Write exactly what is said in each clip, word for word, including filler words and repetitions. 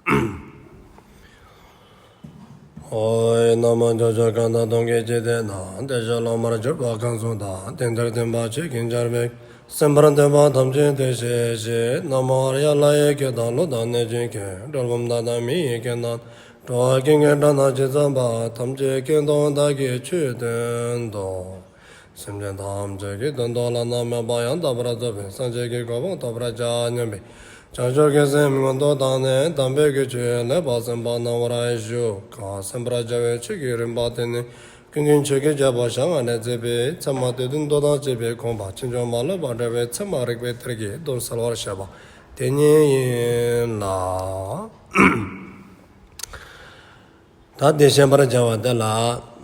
ཨོ། ན་མོ། ཕྱོགས་བཅུ་གང་དང་སྟོང་གི་འཇིག་རྟེན་ན། བདེ་གཤེགས་སློབ་མར་གྱུར་པ་གང་སུ་དག། དེང་འདིར་སྟོན་པ་ཆོས་ཀྱི་ཆར་འབེབས། གསན་པར་འདོད་པ་ཐམས་ཅད་དེ་བཞིན་གཤེགས། ན་མོ་ཨཱརྱ། ལྷ་ཡི་སྐད་དང་ཀླུ་དང་གནོད་སྦྱིན་སྐད། གྲུལ་བུམ་དག་དང་མི་ཡི་སྐད་རྣམས། འགྲོ་བ་ཀུན་གྱི་སྒྲ་རྣམས་ཇི་ཙམ་པ། ཐམས་ཅད་སྐད་དུ་བདག་གིས་ཆོས་བསྟན་ཏོ། སེམས་ཅན་ཐམས་ཅད་ཀྱི་དོན་དུ་བླ་ན་མེད་པ་ཡང་དག་པར་རྫོགས་པའི་སངས་རྒྱས་ཀྱི་གོ་འཕང་ཐོབ་པར་བྱ་སྙམ་པའི་བྱང་ཆུབ་ཀྱི་སེམས་སྔོན་དུ་བཏང་ནས། དམ་པའི་གི་ཆོས་ལེགས་པར་གསན་པ་གནང་བར་ཞུ། གང་གསན་པར་བྱ་བའི་ཆོས་ཀྱི་རིམ་པ་དེ་ནི། ཀུན་མཁྱེན་ཆོས་ཀྱི་རྒྱལ་པོ་ཞལ་སྔ་ནས་མཛད་པའི་ཚད་མ་སྡེ་བདུན་མདོ་དང་བཅས་པའི་དགོངས་པ་ཕྱིན་ཅི་མ་ལོག་པར་འགྲེལ་བའི་ཚད་མ་རིགས་པའི་གཏེར་གྱི་དོན་གསལ་བར་བཤད་པ་དེ་ཉིད་ཡིན་ལ། ད་དེ་བཤད་པར་བྱ་བ་དེ་ལ་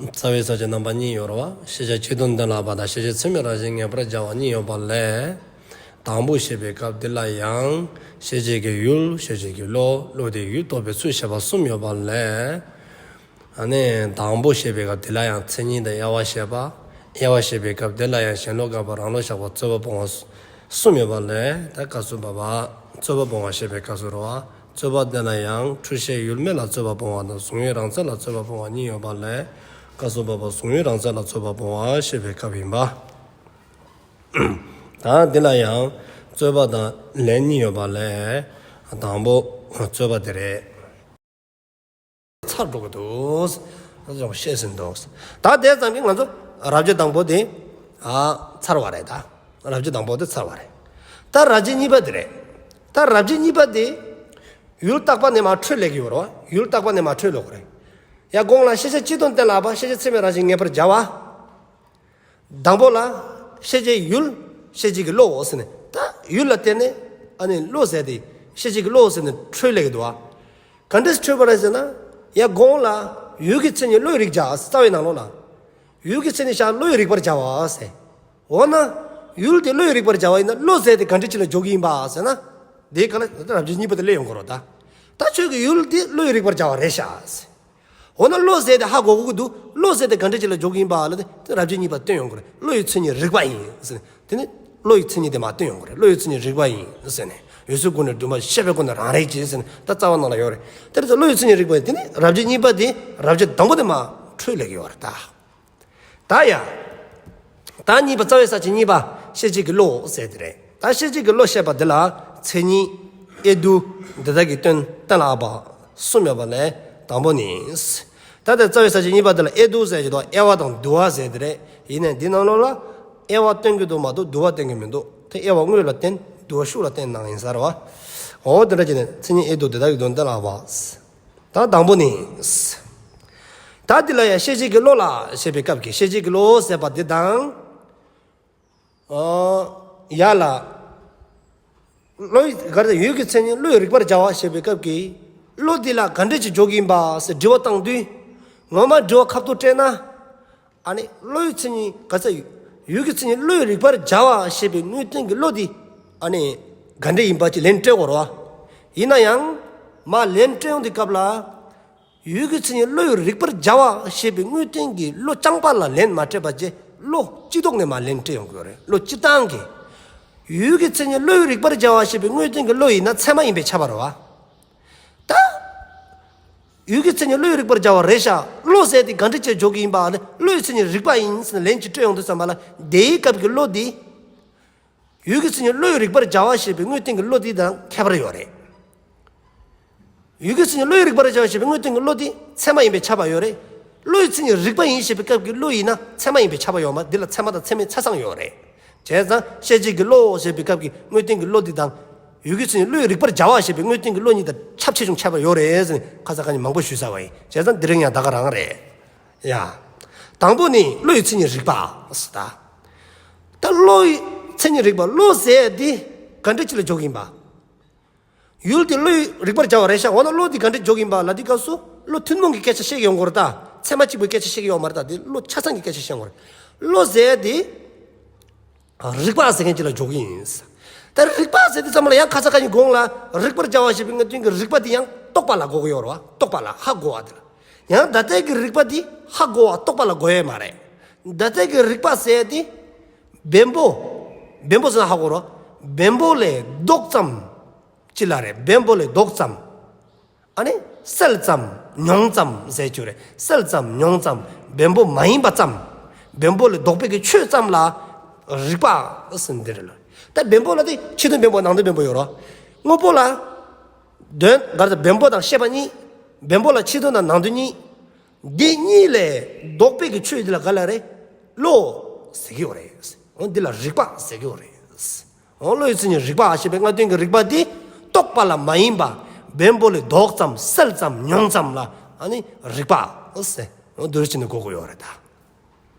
རྩ་བའི་ས་བཅད་རྣམ་པ་གཉིས་ཡོད་རེད་བ། ཤེས་བྱ་སྤྱི་དོན་གཏན་ལ་དབབ་པ་དང་ཤེས་བྱེད་ཚད་མའི་རང་བཞིན་ངེས་པར་བྱ་བ་གཉིས་ཡོད་པ་ལས། དང་པོ་བཤད་པའི་སྐབས་འདི་ལ་ཡང་ཤེས་བྱེད་ཀྱི་ཡུལ། ཤེས་བྱེད་ཀྱི་བློ། བློ་དེའི་ཡུལ་རྟོགས་པའི་ཚུལ་བཤད་པ་གསུམ་ཡོད་པ་ལས། ཨ་ནི་དང་པོ་བཤད་པའི་སྐབས་འདི་ལ་ཡང་མཚན་ཉིད་དང་དབྱེ་བ་བཤད་པ། དབྱེ་བ་བཤད་པའི་སྐབས་འདི་ལ་ཡང་གཞན་ལུགས་དགག་པ་རང་ལུགས་བཞག་པ་རྩོད་པ་སྤོང་བ་གསུམ་ཡོད་པ་ལས། ད་སྐབས་སུ་བབ་པ་རྩོད་པ་སྤོང་བ་བཤད་པའི་སྐབས་སུ་རེད་བ། རྩོད་པ་འདི་ལ་ཡང་འཁྲུལ་ཤེས་ཡུལ་མེད་ལ་རྩོད་པ་སྤོང་བ་དང་གཟུང་ཡུལ་རང་མཚན་ལ་རྩོད་པ་སྤོང་བ་གཉིས་ཡོད་པ་ལས། སྐབས་སུ་བབ་པ་གཟུང་ཡུལ་རང་མཚན་ལ་རྩོད་པ་སྤོང་བ་བཤད་པའི་སྐབས་ཡིན་པ། ད་འདི་ལ་ཡང་རྩོད་པ་དང་ལན་གཉིས་ཡོད་པ་ལས། དང་པོ་རྩོད་པ་འདི་རེད། ཚར་འགྲོ་གི་འདུག་ད་ཅུང་བཤད་ཟིན་འདུག་ད་དེ་ཙམ་གྱིས་ང་ཚོ་རབ་བྱེད་དང་པོ་དེ་ཨ་ཚར་བ་རེད། ད་རབ་བྱེད་དང་པོ་དེ་ཚར་བ་རེད། ད་རབ་བྱེད་གཉིས་པ་དེ་རེད། ད་རབ་བྱེད་གཉིས་པ་དེ་ཡུལ་བརྟག་པ་ནས་མར་འཕྲོས་ལེགས་ཡོད་རེད་བ། ཡུལ་བརྟག་པ་ནས་མར་འཕྲོས་ལེགས་རེད། ཡ་གོང་ལ་ཤེས་བྱེད་སྤྱི་དོན་གཏན་ལ་དབབ་པ། ཤེས་བྱེད་ཚད་མའི་རང་བཞིན་ངེས་པར་བྱ་བ། དང་པོ་ལ་ཤེས་བྱའི་ཡུལ། ཤེས་བྱེད་ཀྱི་བློ་ཟེར་ནས། ད་ཡུལ་ལ་བརྟེན་ནས་ཨ་ནི་བློ་ཟེར་དེ་ཤེས་བྱེད་ཀྱི་བློ་ཟེར་ནས་འཕྲོས་ལེགས་འདུག་བ། ག་འདྲས་འཕྲོས་པ་རེད་ཟེར་ན། ཡ་གོང་ལ་ཡུལ་གྱི་མཚན་ཉིད་བློས་རིག་བྱ། རྩ་བའི་ནང་ལོགས་ལ་ཡུལ་གྱི་མཚན་ཉིད་བཞག་བློས་རིག་པར་བྱ་བ་ཟེར། འོ་ན་ཡུལ་དེ་བློས་རིག་པར་བྱ་བ་ཡིན་ན་བློ་ཟེར་དེ་ག་འདྲས་ཅིག་ལ་འཇོག་གི་ཡིན་པ་ཟེར་ན། དེའི་སྐབས་ལ་རབ་བྱེད་གཉིས་པ་དེ་སླེབས་ཡོང་གི་རེད། ད་ད་ཁྱོད་ཀྱི་ཡུལ་དེ་བློས་རིག་པར་བྱ་བ་རེད་ཤག་ཟེར། འོ་ན་བློ་ཟེར་དེ་ཧ་གོ་དགོས་ཀྱི་འདུག་བློ་ཟེར་དེ་ག་འདྲ་ཅིག་ལ་འཇོག་གི་ཡིན་པ་ལ་དེ་རབ་བྱེད་གཉིས་པ་སྟོན་ཡོང་གི་རེད། བློ་ཡི་མཚན་ཉིད་རིག་པ་ཡིན་ཟེར་ནས། དེ་ནི་བློ་ཡི་མཚན་ཉིད་དེ་མར་སྟོན་ཡོང་གི་རེད། བློ་ཡི་མཚན་ཉིད་རིག་པ་ཡིན་ཟེར་ནས། ཡུལ་སེམས་ཀུན་ནས་བསྒྲིམས་པ་ཤེས་པའི་སྒོ་ནས་རང་རིག་ཅེས་ཟེར་ནས། ད་རྩ་བ་ནང་ལ་ཡོད་རེད། དེ་རེད་ཙང་བློ་ཡི་མཚན་ཉིད་རིག་པ་ཡིན། དེ་ནི་རབ་བྱེད་གཉིས་པ་དེ་རབ་བྱེད་དང་པོ་དེ་མར་འཕྲོས་ལེགས་ཡོད་རེད་ད། ད་ཡ། ད་གཉིས་པ་རྩ་བའི་ས་བཅད་གཉིས་པ་ཤེས་བྱེད་ཀྱི་བློ་ཟེར་དེ་རེད། ད་ཤེས་བྱེད་ཀྱི་བློ་བཤད་པ་འདི་ལ་མཚན་ཉིད་དབྱེ་བསྡུ་འདི་དག་གི་དོན་གཏན་ལ་དབབ་པ་གསུམ་ཡོད་པ་ལས་དང་པོ་ནི། ད་དེ་རྩ་བའི་ས་བཅད་གཉིས་པ་འདི་ལ་དབྱེ་བསྡུ་ཟེར་གྱི་འདུག་དབྱེ་བ་དང་བསྡུ་བ་ཟེར་དེ་རེད། ཡིན་ནའི་འདི་ནང་ལོགས་ལ་དབྱེ་བ་སྟོན་གྱི་འདུག་མ་གཏོགས་བསྡུ་བ་སྟོན་གྱི་མི་འདུག་དེ་དབྱེ་བ་དངོས་ལ་བསྟན། བསྡུ་བ་ཤུགས་ལ་བསྟན་གནང་ཡིན་ས་རེད་བ། འོ་དེ་འདྲ་བྱས་ནས་མཚན་ཉིད་དབྱེ་བསྡུ་འདི་དག་གི་དོན་གཏན་ལ་དབབ་པ། ད་དང་པོ་ནི། ད་འདི་ལ་ཡང་ཤེས་བྱེད་ཀྱི་བློ་ལ་ཞེས་པའི་སྐབས་ཀྱི་ཤེས་བྱེད་ཀྱི་བློ་ཟེར་བ་འདི་དང་། ཨོ། ཡ་ལ། བློའི་ག་རེ་ཡུལ་གྱི་མཚན་ཉིད་བློས་རིག་པར་བྱ་བ་ཞེས་པའི་སྐབས་ཀྱི་བློ་འདི་ལ་ག་འདྲ་ཅིག་འཇོག་གི་ཡིན་པ་ཟེར་དྲི་བ་བཏང་དུས། ངོ་མ་དྲི་བ་ཁ་ཐུག་སྤྲད་ན། ཨ་ནི་བློའི་མཚན་ཉིད་ག་ས་ཡུལ་གྱི་མཚན་ཉིད་བློས་རིག་པར་བྱ་བ་ཞེས་པའི་དངོས་བསྟན་གྱི་བློ་འདི་ཨ་ནི་ག་འདྲ་ཡིན་པ་ཅིག་ལན་སྤྲད་དགོས་རེད་བ། ཡིན་ན་ཡང་མར་ལན་སྤྲད་ཡོང་དུས་སྐབས་ལ། ཡུལ་གྱི་མཚན་ཉིད་བློས་རིག་པར་བྱ་བ་ཞེས་པའི་དངོས་བསྟན་གྱི་བློ་རྐྱང་པ་ལ་ལན་མ་སྤྲད་པ་བྱས། བློ་སྤྱི་ལྡོག་ནས་མར་ལན་སྤྲད་ཡོང་གི་ཡོད་རེད། བློ་སྤྱིར་བཏང་གི་ཡུལ་གྱི་མཚན་ཉིད་བློས་རིག་པར་བྱ་བ་ཞེས་པའི་དངོས་བསྟན་གྱི་བློ་ཡིན་ན་ཚད་མ་ཡིན་པས་ཁྱབ་པ་རེད་བ། ད། ཡུལ་གྱི་མཚན་ཉིད་བློས་རིག་པར་བྱ་བ་རེད་ཤག་བློ་ཟེར་དེ་ག་འདྲ་ཅིག་འཇོག་གི་ཡིན་པ་ནི་བློ་ཡི་མཚན་ཉིད་རིག་པ་ཡིན་ཟེར་ནས་ལན་ཅིག་སྤྲོད་ཡོང་དུས་ཙམ་པ་ལ་དེའི་སྐབས་ཀྱི་བློ་འདི། ཡུལ་གྱི་མཚན་ཉིད་བློས་རིག་པར་བྱ་བ་ཞེས་པའི་དངོས་བསྟན་གྱི་བློ་འདི་དང་ཁྱད་པར་ཡོད་རེད། ཡུལ་གྱི་མཚན་ཉིད་བློས་རིག་པར་བྱ་བ་ཞེས་པའི་དངོས་བསྟན་གྱི་བློ་འདི་ཚད་མ་ཡིན་པས་ཁྱབ་པ་ཡོད་རེད། བློ་ཡི་མཚན་ཉིད་རིག་པ་ཡིན་ཞེས་པའི་སྐབས་ཀྱི་བློ་ཡིན་ན་ཚད་མ་ཡིན་པས་ཁྱབ་པ་ཡོད་མ་རེད། འདི་ལ་ཚད་མ་དང་ཚད་མིན་ཆ་ཚང་ཡོད་རེད། བྱས་ཙང་ཤེས་བྱེད་ཀྱི་བློ་ཞེས་པའི་སྐབས་ཀྱི་དངོས་བསྟན་གྱི་བློ་འདི་དང་། ཡུལ་གྱི་མཚན་ཉིད་བློས་རིག་པར་བྱ་བ་ཞེས་པའི་དངོས་བསྟན་གྱི་བློ་གཉིས་དང་ཁྱབ་ཆེ་ཆུང་ཁྱད་པར་ཡོད་རེད་ཟེར་ནས་ཁ་ས་ཁ་ཉིན་མང་པོ་ཞུས་ཚར་བ་ཡིན། བྱས་ཙང་འདི་རིང་ཡང་ད་ག་རང་རེད། ཡ། དང་པོ་ནི་བློ་ཡི་མཚན་ཉིད་རིག་པ་ཟེར་ད། ད་བློ་ཡི་མཚན་ཉིད་རིག་པ་བློ་ཟེར་འདི་ག་འདྲ་ཅིག་ལ་འཇོག་གི་ཡིན་པ། ཡུལ་དེ་བློས་རིག་པར་བྱ་བ་རེད་ཤག་འོ་ན་བློ་འདི་ག་འདྲ་འཇོག་གི་ཡིན་པ་ལ་འདི་སྐབས་སུ་བློ་ཐུན་མོང་གི་སྐད་ཆ་བཤད་ཀྱི་ཡོང་གི་རེད་ད། ཚད་མ་གཅིག་པུའི་སྐད་ཆ་བཤད་ཀྱི་ཡོད་མ་རེད་ད། འདི་བློ་ཆ་ཚང་གི་སྐད་ཆ་བཤད་ཀྱི་ཡོང་གི་རེད། བློ་ཟེར་འདི། རིག་པ་ཟེར་མཁན་ཅིག་ལ་འཇོག་གི་ཡིན། ད་རིག་པ་ཟེར་དུས་ཙམ་ལ་ཡང་ཁ་ས་ཁ་ཉིན་གོང་ལ་རིག་པར་བྱ་བ་ཞེས་པའི་དངོས་བསྟན་གྱི་རིག་པ་འདི་ཡང་རྟོག་པ་ལ་གོ་གི་ཡོད་རེད་བ། རྟོག་པ་ལ་ཧ་གོ་བ་འདི་ལ། ཡང་ད་ལྟའི་གི་རིག་པ་འདི་ཧ་གོ་བ་རྟོག་པ་ལ་གོ་ཡས་མ་རེད། ད་ལྟའི་གི་རིག་པ་ཟེར་འདི་བེམ་པོ། བེམ་པོ་ཟེར་ན་ཧ་གོ་རེད་བ། བེམ་པོ་ལས་ལྡོག་ཙམ་ཅིག་ལ་རེད། བེམ་པོ་ལས་ལྡོག་ཙམ། ཨ་ནི་གསལ་ཙམ་མྱོང་ཙམ་ཟེར་རྒྱུ་རེད། གསལ་ཙམ་མྱོང་ཙམ་བེམ་པོ་མ་ཡིན་པ་ཙམ། བེམ་པོ་ལས་ལྡོག་པའི་གི་ཆོས་ཙམ་ལ་རིག་པ་ཟེར་འདི་རེད་ལ། ད་བེམ་པོ་ལ་དེ་ཕྱི་དོན་བེམ་པོ་ནང་དོན་བེམ་པོ་ཡོད་རོ། དངོས་པོ་ལ་དོན་ག་རེ་བེམ་པོ་དང་ཤེས་པ་གཉིས། བེམ་པོ་ལ་ཕྱི་དོན་དང་ནང་དོན་གཉིས། འདི་གཉིས་ལས་ལྡོག་པའི་གི་ཆོས་འདི་ལ་ག་ལ་རེད། བློ་ཟེར་གི་ཡོད་རེད། འོ་འདི་ལ་རིག་པ་ཟེར་གི་ཡོད་རེད། འོ་བློ་ཡི་མཚན་ཉིད་རིག་པ་ཞེས་པའི་སྔ་དོན་གྱི་རིག་པ་འདི་རྟོག་པ་ལ་མ་ཡིན་པ། བེམ་པོ་ལས་ལྡོག་ཙམ་གསལ་ཙམ་མྱོང་ཙམ་ལ་ཨ་ནི་རིག་པ་ཟེར། འོ་འདུ་རེ་ཕྱིན་ནས་གོ་དགོས་ཡོད་རེད་ད།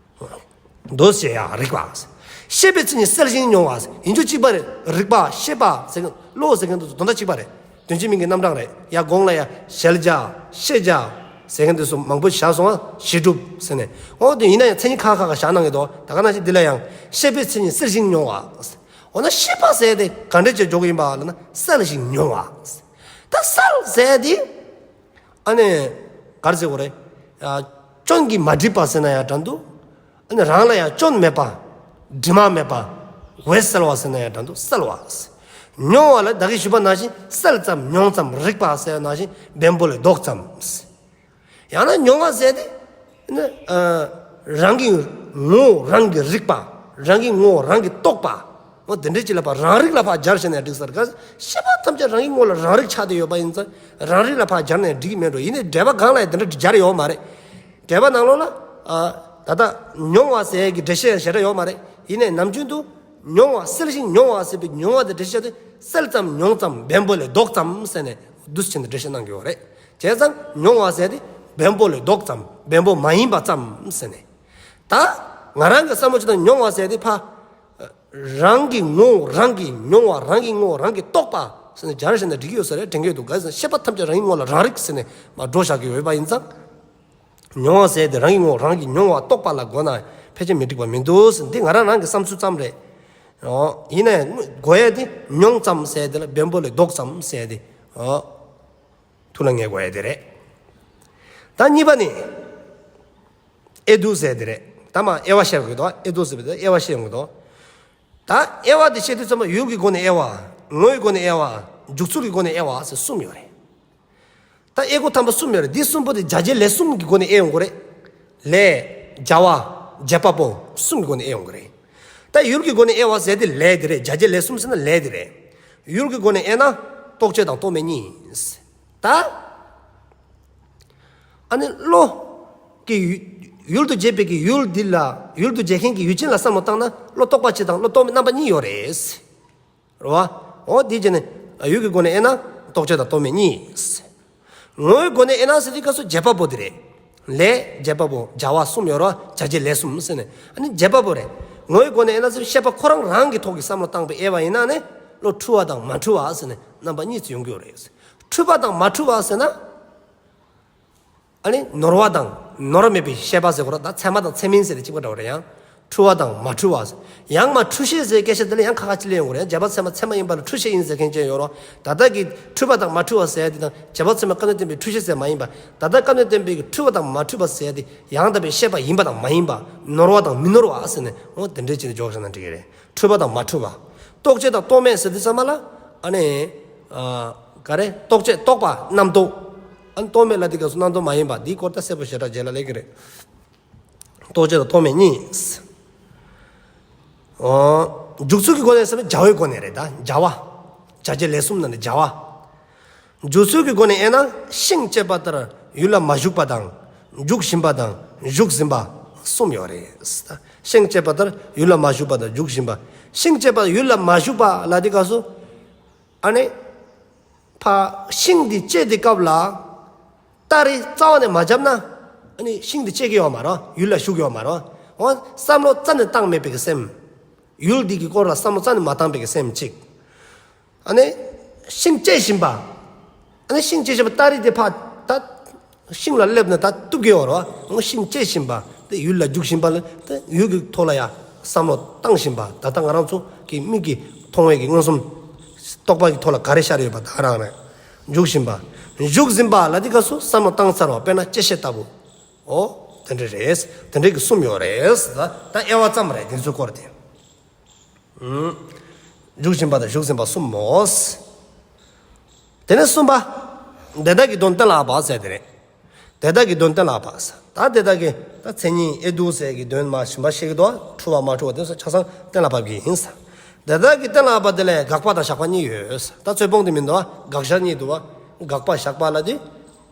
འདུ་བྱེད་ཡང་རིག་པ། ཤེས་པའི་མཚན་ཉིད་གསལ་ཞིང་མྱོང་བ། ཡིན་རྒྱུ་གཅིག་པ་རེད། རིག་པ་ཤེས་པ་ཟེར་མཁན་བློ་ཟེར་མཁན་དེ་ཚོ་དོན་དག་གཅིག་པ་རེད། དོན་གཅིག་མིང་གི་རྣམ་གྲངས་རེད། ཡ་གོང་ལ་ཡ་གཞལ་བྱ་ཤེས་བྱ་ཟེར་མཁན་དེ་ཚོ་མང་པོ་བཞག་སོང་ང་གཞི་གྲུབ་ཟེར་ནས། འོ་དེ་ཡིན་ན་ཡང་མཚན་ཉིད་ཁ་ཁ་ཁ་བཞག་གནང་གི་འདུག་ད་ག་ནང་བཞིན་འདི་ལ་ཡང་ཤེས་པའི་མཚན་ཉིད་གསལ་ཞིང་མྱོང་བ། འོ་ན་ཤེས་པ་ཟེར་དེ་ག་འདྲ་བྱས་འཇོག་གི་ཡིན་པ་ལབ་ན་གསལ་ཞིང་མྱོང་བ། ད་གསལ་ཟེར་དེ། ཨ་ནི་ག་རེ་ཟེར་དགོས་རེད། ཨ་སྐྱོན་གྱིས་མ་བསྒྲིབས་པ་ཟེར་ན་ཡང་འདྲ་འདུག་ཨ་ནི་རང་ལ་ཡང་སྐྱོན་མེད་པ། དྲི་མ་མེད་པ། འོད་གསལ་བ་ཟེར་ན་ཡང་འདྲ་འདུག་གསལ་བ། མྱོང་བ་ལ་ད་གིན་ཞུས་པ་ནང་བཞིན་གསལ་ཙམ་མྱོང་ཙམ་རིག་པ་ཟེར་བ་ནང་བཞིན་བེམ་པོ་ལས་ལྡོག་ཙམ། ཡང་ན་མྱོང་བ་ཟེར་དེ། ནི་ཨ་རང་གི་ངོ་བོ་རང་གིས་རིག་པ། རང་གི་ངོ་བོ་རང་གིས་རྟོགས་པ། འོ་དེ་འདྲའི་ཅིག་ལ་ཕར་རང་རིག་ལ་ཕར་སྦྱར་བྱས་ནས་འགྲིག་ས་རེད། ཤེས་པ་ཐམས་ཅད་རང་གི་ངོ་ལ་རང་རིག་ཆགས་བསྡད་ཡོད་པ་ཡིན་ཙང་རང་རིག་ལ་ཕར་སྦྱར་ནས་འགྲིག་གི་མེད་འགྲོ། ཡིན་ནའི་འགྲེལ་པ་སྒང་ལ་ཡང་དེ་འདྲ་སྦྱར་ཡོད་མ་རེད། འགྲེལ་པ་ནང་ལོགས་ལ་ཨ་ད་ལྟ་མྱོང་བ་ཟེར་གྱི་འགྲེལ་བཤད་ཞེ་དྲག་ཡོད་མ་རེད། ཡིན་ནའི་ནམ་རྒྱུན་དུ་མྱོང་བ་གསལ་ཞིང་མྱོང་བ་ཟེར་བའི་མྱོང་བ་དེ་འགྲེལ་བཤད་དེ་གསལ་ཙམ་མྱོང་ཙམ་བེམ་པོ་ལས་ལྡོག་ཙམ་ཟེར་ནས་འདུ་བྱེད་ཀྱི་འགྲེལ་བཤད་གནང་གི་ཡོད་རེད། བྱས་ཙང་མྱོང་བ་ཟེར་དེ་བེམ་པོ་ལས་ལྡོག་ཙམ་བེམ་པོ་མ་ཡིན་པ་ཙམ་ཟེར་ནས། ད་ང་རང་གི་བསམ་བློ་ཅིག་དང་མྱོང་བ་ཟེར་དེ་ཕར་རང་གི་ངོ་བོ་རང་གིས་མྱོང་བ། རང་གི་ངོ་བོ་རང་གིས་རྟོགས་པ་ཟེར་ནས་སྦྱར་བྱས་ན་འགྲིག་གི་ཡོད་ས་རེད་དྲན་གྱི་འདུག་ག་ཟེར་ན་ཤེས་པ་ཐམས་ཅད་རང་གི་ངོ་ལ་རང་རིག་ཟེར་ནས་མར་འགྲོ་བཞག་གི་ཡོད་པ་ཡིན་ཙང་། མྱོང་བ་ཟེར་དེ་རང་གི་ངོ་བོ་རང་གིས་མྱོང་བ་རྟོགས་པ་ལ་གོ་ན་ཕལ་ཆེར་མི་འགྲིག་པ་མི་འདུག་ཟེར། འདི་ང་རང་རང་གི་བསམ་ཚུལ་ཙམ་རེད། འོ་ཡིན་ནའི་གོ་ཡ་དེ་མྱོང་ཙམ་ཟེར་དེ་ལ་བེམ་པོ་ལས་ལྡོག་ཙམ་ཟེར་དེ། འོ་ཐུགས་ལ་ངེས་དགོས་ཡ་དེ་རེད། ད་གཉིས་པ་ནི། དབྱེ་བསྡུ་ཟེར་དེ་རེད། ད་མ་དབྱེ་བ་བཤད་དགོས་འདུག་དབྱེ་བསྡུ་ཟེར་བའི་དབྱེ་བ་བཤད་དགོས་འདུག་ད་དབྱེ་བ་དེ་བཤད་དུས་ཙམ་པ་ཡུལ་གྱི་སྒོ་ནས་དབྱེ་བ། ངོ་བོའི་སྒོ་ནས་དབྱེ་བ། འཇུག་ཚུལ་གྱི་སྒོ་ནས་དབྱེ་བ་ཟེར་གསུམ་ཡོད་རེད། ད་དབྱེ་སྒོ་དང་པོ་གསུམ་ཡོད་རེད། འདི་གསུམ་པོ་དེ་བྱ་བྱེད་ལས་གསུམ་གྱི་སྒོ་ནས་དབྱེ་ཡོང་གི་རེད། ལས། བྱ་བ། བྱེད་པ་པོ་གསུམ་གྱི་སྒོ་ནས་དབྱེ་ཡོང་གི་རེད། ད་ཡུལ་གྱི་སྒོ་ནས་དབྱེ་བ་ཟེར་དེ་ལས་དེ་རེད། བྱ་བྱེད་ལས་གསུམ་ཟེར་ན་ལས་དེ་རེད། ཡུལ་གྱི་སྒོ་ནས་དབྱེ་ན་རྟོག་བཅས་དང་རྟོག་མེད་གཉིས། ད་ཨ་ནི་བློ་གི་ཡུལ་དུ་བྱེད་པའི་གི་ཡུལ་འདི་ལ། ཡུལ་དུ་བྱེད་མཁན་གྱི་ཡུལ་ཅན་ལ་བསམ་བློ་བཏང་ན་བློ་རྟོག་པ་གཅིག་དང་བློ་རྟོག་མེད་རྣམ་པ་གཉིས་ཡོད་རེད། རེད་བ། འོ་དེ་བྱས་ནས་ཡུལ་གྱི་སྒོ་ནས་དབྱེ་ན་རྟོག་བཅས་དང་རྟོག་མེད་གཉིས། ངོ་བོའི་སྒོ་ནས་དབྱེ་ན་ཟེར་དུས་སྐབས་སུ་བྱེད་པ་པོ་དེ་རེད། ལས། བྱེད་པ་པོ། བྱ་བ་གསུམ་ཡོད་རེད་བ། བྱ་བྱེད་ལས་གསུམ་ཟེར་ནས། ཨ་ནི་བྱེད་པ་པོ་རེད། ངོ་བོའི་སྒོ་ནས་དབྱེ་ན་ཟེར་ཤེས་པ་ཁོ་རང་རང་གི་ཐོག་གི་བསམ་བློ་བཏང་པའི་དབྱེ་བ་ཡིན་ན་ནི་བློ་འཁྲུལ་བ་དང་མ་འཁྲུལ་བ་ཟེར་ནས་རྣམ་པ་གཉིས་སུ་ཡོང་གི་ཡོད་རེད། འཁྲུལ་པ་དང་མ་འཁྲུལ་བ་ཟེར་ན། ཨ་ནི་ནོར་བ་དང་ནོར་མེད་པའི་ཤེས་པ་ཟེར་དགོས་རེད། ད་ཚད་མ་དང་ཚད་མིན་ཟེར་དེ་གཅིག་པ་འདྲ་བ་རེད། ཡང་འཁྲུལ་བ་དང་མ་འཁྲུལ་བ་ཟེར། ཡང་མ་འཁྲུལ་ཤེས་ཟེར་སྐད་ཆ་དེ་ལ་ཡང་ཁ་ཁ་ཅིག་ལ་ཡོང་གི་རེད། ཡང་རྗེས་དཔག་ཚད་མ་ཚད་མ་ཡིན་པ་ལ་འཁྲུལ་ཤེས་ཡིན་ཟེར་མཁན་ཅིག་ཡོད་རེད། ད་ལྟ་གི་འཁྲུལ་པ་དང་མ་འཁྲུལ་བ་ཟེར་དེ་དང་རྗེས་དཔག་ཚད་མ་སྐབས་ནས་བསྟན་པའི་འཁྲུལ་ཤེས་ཟེར་མ་ཡིན་པ། ད་ལྟ་སྐབས་ནས་བསྟན་པའི་འཁྲུལ་པ་དང་མ་འཁྲུལ་བ་ཟེར་དེ་ཡང་དག་པའི་ཤེས་པ་ཡིན་པ་དང་མ་ཡིན་པ། ནོར་བ་དང་མི་ནོར་བ་ཟེར་ནས། འོ་དེ་འདྲའི་ཅིག་ནས་འཇོག་བཞག་ན་འགྲིག་གི་རེད། འཁྲུལ་པ་དང་མ་འཁྲུལ་བ། རྟོག་བཅས་དང་རྟོག་མེད་ཟེར་དུས་ཙམ་པ་ལ། ཨ་ནི་ཨ་ག་རེ། རྟོག་བཅས་རྟོག་པ་རྣམ་རྟོག་ཨ་ནི་རྟོག་མེད་ལ་དེ་སྐབས་སུ་རྣམ་རྟོག་མ་ཡིན་པ། འདིའི་སྐོར་ད་གསལ་པོ་ཞེ་དྲག་རྗེས་ལ་སླེབས་ཀྱི་རེད། རྟོག་བཅས་དང་རྟོག་མེད་གཉིས། འོ་འཇུག་ཚུལ་གྱི་སྒོ་ནས་ཟེར་ན་བྱ་བའི་སྒོ་ནས་རེད། ད་བྱ་བ། བྱ་བྱེད་ལས་གསུམ་ནང་ནས་བྱ་བ། འཇུག་ཚུལ་གྱི་སྒོ་ནས་དབྱེ་ན་ཤིང་བཅད་པ་ལྟར་ཡུལ་ལ་མ་ཞུགས་པ་དང་། འཇུག་བཞིན་པ་དང་ཞུགས་ཟིན་པ་གསུམ་ཡོད་རེད། ཤིང་བཅད་པ་ལྟར་ཡུལ་ལ་མ་ཞུགས་པ་དང་འཇུག་བཞིན་པ། ཤིང་བཅད་པ་ཡུལ་ལ་མ་ཞུགས་པ་ལ་དེ་སྐབས་སུ། ཨ་ནི་ཕ་ཤིང་འདི་བཅད་དེ་སྐབས་ལ་སྟ་རེ་རྩ་བ་ནས་མ་བརྒྱབ་ན། ཨ་ནི་ཤིང་འདི་བཅད་ཀྱི་ཡོད་མ་རེད། ཡུལ་ལ་ཞུགས་ཡོད་མ་རེད། འོ་བསམ་བློ་རྩ་ནས་བཏང་མེད་པའི་གི་སེམས། ཡུལ་འདི་གི་སྐོར་ལ་བསམ་བློ་རྩ་ནས་མ་བཏང་པའི་གི་སེམས་གཅིག་ཨ་ནི་ཤིང་བཅད་བཞིན་པ། ཨ་ནི་ཤིང་བཅད་བཞིན་པ་སྟ་རེ་དེ་ཕར་ད་ཤིང་ལ་སླེབས་ན་ད་གཏུབ་ཀྱི་ཡོད་རེད་བ། ཨ་ནི་ཤིང་བཅད་བཞིན་པ་དེ་ཡུལ་ལ་འཇུག་བཞིན་པ་ལ་དེ་ཡུལ་གྱི་ཐོག་ལ་ཡ་བསམ་བློ་བཏང་བཞིན་པ། ད་ལྟ་ང་རང་ཚོ་གི་མིག་གིས་མཐོང་བའི་གི་མངོན་སུམ་རྟོག་པ་གི་ཐོག་ལ་ག་རེ་ཤར་ཡོད་པ་ད་རང་རེད། འཇུག་བཞིན་པ། ཞུགས་ཟིན་པ་ལ་དེ་སྐབས་སུ་བསམ་བློ་བཏང་ཚར་བ། དཔེར་ན་བཅད་ཤེས་ལྟ་བུ། འོ་དེ་འདྲ་རེད། དེ་འདྲའི་གི་གསུམ་ཡོད་རེད། ད་ད་དབྱེ་བ་ཙམ་རེད་དེ་ཚོའི་སྐོར་དེ། འཇུག་བཞིན་པ་དང་ཞུགས་ཟིན་པ་གསུམ་མོ། དེ་ནས་གསུམ་པ། དེ་དག་གི་དོན་གཏན་ལ་དབབ་པ་ཟེར་དེ་རེད། དེ་དག་གི་དོན་གཏན་ལ་དབབ་པ་ཟེར། ད་དེ་དག་གི་ད་མཚན་ཉིད་ཨེ་འདུག་ཟེར་གྱི་དོན་མ་གཞན་པ་བཤད་ཀྱི་འདུག་འཁྲུལ་བ་མ་འཁྲུལ་བ་དེ་ཚོ་ཆ་ཚང་གཏན་ལ་ཕབ་ཀྱི་ཡིན་ཟེར། དེ་དག་གི་གཏན་ལ་དབབ་པ་དེ་ལ་དགག་པ་དང་བཞག་པ་གཉིས་ཡོད་ཟེར། ད་ཚོད་སྤོང་དེ་མི་འདུག་བ། དགག་བཞག་གཉིས་འདུག་བ། དགག་པ་བཞག་པ་ལ་དེ་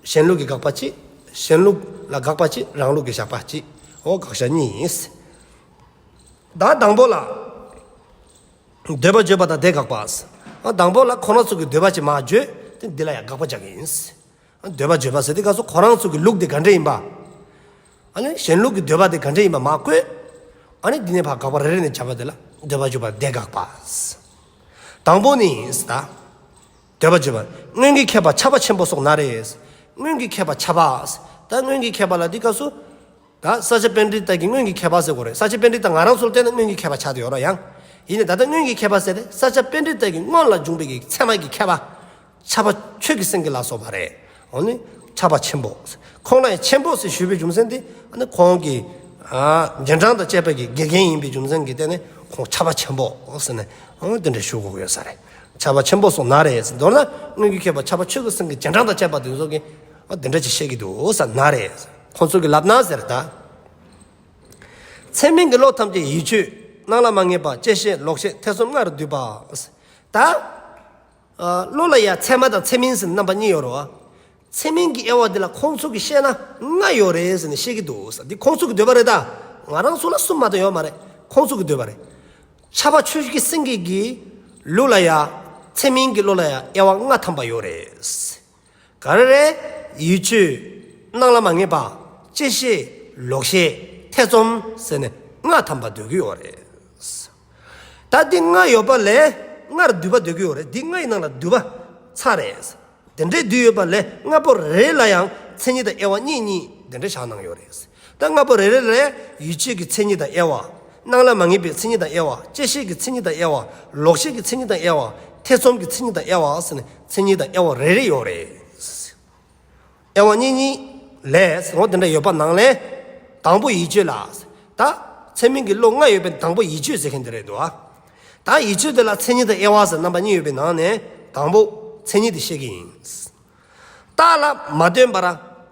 གཞན་ལུགས་ཀྱི་དགག་པ་གཅིག་གཞན་ལུགས་ལ་དགག་པ་གཅིག་རང་ལུགས་ཀྱི་བཞག་པ་གཅིག་འོ་དགག་བཞག་གཉིས་ཡིན་ཟེར། ད་དང་པོ་ལ། འདོད་པ་བརྗོད་པ་དང་དེ་དགག་པ། ཨ་དང་པོ་ལ་ཁོ་རང་ཚོ་གི་འདོད་པ་ཅིག་མར་བརྗོད་དེ་འདི་ལ་ཡང་དགག་པ་རྒྱག་གི་ཡིན། ཨ་འདོད་པ་བརྗོད་པ་ཟེར་དུས་སྐབས་སུ་ཁོ་རང་ཚོ་གི་ལུགས་དེ་ག་འདྲ་ཡིན་པ། ཨ་ནི་གཞན་ལུགས་ཀྱི་འདོད་པ་དེ་ག་འདྲ་ཡིན་པ་མར་བཀོད། ཨ་ནི་འདི་ནས་ཕར་དགག་པ་རེ་རེ་ནས་བརྒྱབ་པ་དེ་ལ་འདོད་པ་བརྗོད་པ་དེ་དགག་པ། དང་པོ་ནི་ད། འདོད་པ་བརྗོད་པ། སྔོན་གྱི་མཁས་པ་ཁྱབ་པ་ཆེན་པོ་སོགས་ན་རེ། སྔོན་གྱི་མཁས་པ་ཁྱབ་པ། ད་སྔོན་གྱི་མཁས་པ་ལ་དེ་སྐབས་སུ། ད་ས་སྐྱ་པཎྜི་ཏ་གི་སྔོན་གྱི་མཁས་པ་ཟེར་དགོས་རེད། ས་སྐྱ་པཎྜི་ཏ་ང་རང་ཚོར་བལྟས་ན་སྔོན་གྱི་མཁས་པ་ཆགས་བསྡད་ཡོད་ར་ཡང་། ཡིན་ནའི་ད་ལྟ་སྔོན་གྱི་མཁས་པ་ཟེར་ཏེ་ས་སྐྱ་པཎྜི་ཏ་གི་སྔོན་ལ་བྱུང་བའི་གི་ཚད་མ་གི་མཁས་པ། ཁྱབ་པ་ཆོས་ཀྱི་སེང་གེ་ལ་སོགས་པ་རེད། འོ་ནི་ཁྱབ་པ་ཆེན་པོ། ཁོང་ལ་ཡང་ཆེན་པོ་ཟེར་ཞུས་པའི་རྒྱུ་མཚན་དེ་ཨ་ནི་ཁོང་གི་ཨ་རྗེས་འབྲང་དང་བཅས་པ་གི་དགེ་རྒན་ཡིན་པའི་རྒྱུ་མཚན་གྱིས་བརྟེན་ནས་ཁོང་ཁྱབ་པ་ཆེན་པོ་ཟེར་ནས་འོ་དེ་འདྲ་ཞུ་དགོས་ཀྱི་ཡོད་ས་རེད། ཁྱབ་པ་ཆེན་པོ་སོགས་ན་རེ་ཟེར། མདོར་ན་སྔོན་གྱི་མཁས་པ་ཁྱབ་པ་ཆོས་ཀྱི་སེང་གེ་རྗེས་འབྲང་དང་བཅས་པ་དེ་ཚོ་གིས་འོ་དེ་འདྲ་ཅིག་བཤད་ཀྱི་འདུག་ཟེར་ན་རེ། ཁོང་ཚོ་གིས་ལབ་ན་ཟེར་ད། ཚད་མིན་གྱི་བློ་ཐམས་ཅད་ཡིད་དཔྱོད། སྣང་ལ་མ་ངེས་པ། བཅད་ཤེས་ལོག་ཤེས་ཐེ་ཚོམ་ལྔར་འདུས་པ། ད། ཨ་བློ་ལ་ཡ་ཚད་མ་དང་ཚད་མིན་ཟེར་རྣམ་པ་གཉིས་ཡོད་རེད་བ། ཚད་མིན་གྱི་དབྱེ་བ་འདི་ལ་ཁོང་ཚོ་གིས་བཤད་ན་ལྔ་ཡོད་རེད་ཟེར་ནས་བཤད་ཀྱི་འདུག་ཟེར། འདི་ཁོང་ཚོ་གི་འདོད་པ་རེད་ད། ང་རང་ཚོ་ལ་གསུམ་མ་གཏོགས་ཡོད་མ་རེད། ཁོང་ཚོ་གི་འདོད་པ་རེད། ཁྱབ་པ་ཆོས་ཀྱི་སེང་གེ་གི་ལུགས་ལ་ཡ། ཚད་མིན་གྱི་བློ་ལ་ཡ་དབྱེ་བ་ལྔ་ཐམ་པ་ཡོད་རེད། ག་རེ་རེད། ཡིད་དཔྱོད། སྣང་ལ་མ་ངེས་པ། བཅད་ཤེས། ལོག་ཤེས། ཐེ་ཚོམ་ཟེར་ནས་ལྔ་ཐམ་པ་འདོད་ཀྱི་ཡོད་རེད། ད་འདི་ལྔ་ཡོད་པ་ལས་ལྔར་འདུས་པ་འདོད་ཀྱི་ཡོད་རེད། འདི་ལྔ་ཡི་ནང་ལ་འདུས་པ་ཚར་རེད། དེ་འདྲའི་འདུས་ཡོད་པ་ལས་ལྔ་པོ་རེ་ལ་ཡང་མཚན་ཉིད་དང་དབྱེ་བ་གཉིས་གཉིས་དེ་འདྲ་བཞག་གནང་ཡོད་རེད། ད་ལྔ་པོ་རེ་རེ་ལ་ཡིད་དཔྱོད་ཀྱི་མཚན་ཉིད་དང་དབྱེ་བ། སྣང་ལ་མ་ངེས་པའི་མཚན་ཉིད་དང་དབྱེ་བ། བཅད་ཤེས་ཀྱི་མཚན་ཉིད་དང་དབྱེ་བ། ལོག་ཤེས་ཀྱི་མཚན་ཉིད་དང་དབྱེ་བ། ཐེ་ཚོམ་གྱི་མཚན་ཉིད་དང་དབྱེ་བ་ཟེར་ནས་མཚན་ཉིད་དང་དབྱེ་བ་རེ་རེ་ཡོད་རེད། དབྱེ་བ་གཉིས་གཉིས་ལས་ཟེར་འོ་དེ་འདྲ་ཡོད་པ་ནང་ལས། དང་པོ་ཡིད་དཔྱོད་ལ། ད་ཚད་མིན་གྱི་བློ་ལྔ་ཡོད་པའི་དང་པོ་ཡིད་དཔྱོད་ཟེར་མཁན་དེ་རེད་འདུག་ཨ། ད་ཡིད་དཔྱོད་དེ་ལ་མཚན་ཉིད་དང་དབྱེ་བ་ཟེར་རྣམ་པ་གཉིས་ཡོད་པའི་ནང་ནས་དང་པོ་མཚན་ཉིད་དེ་བཤད་ཀྱི་ཡིན། རྟགས་ལ་མ་བརྟེན་པར་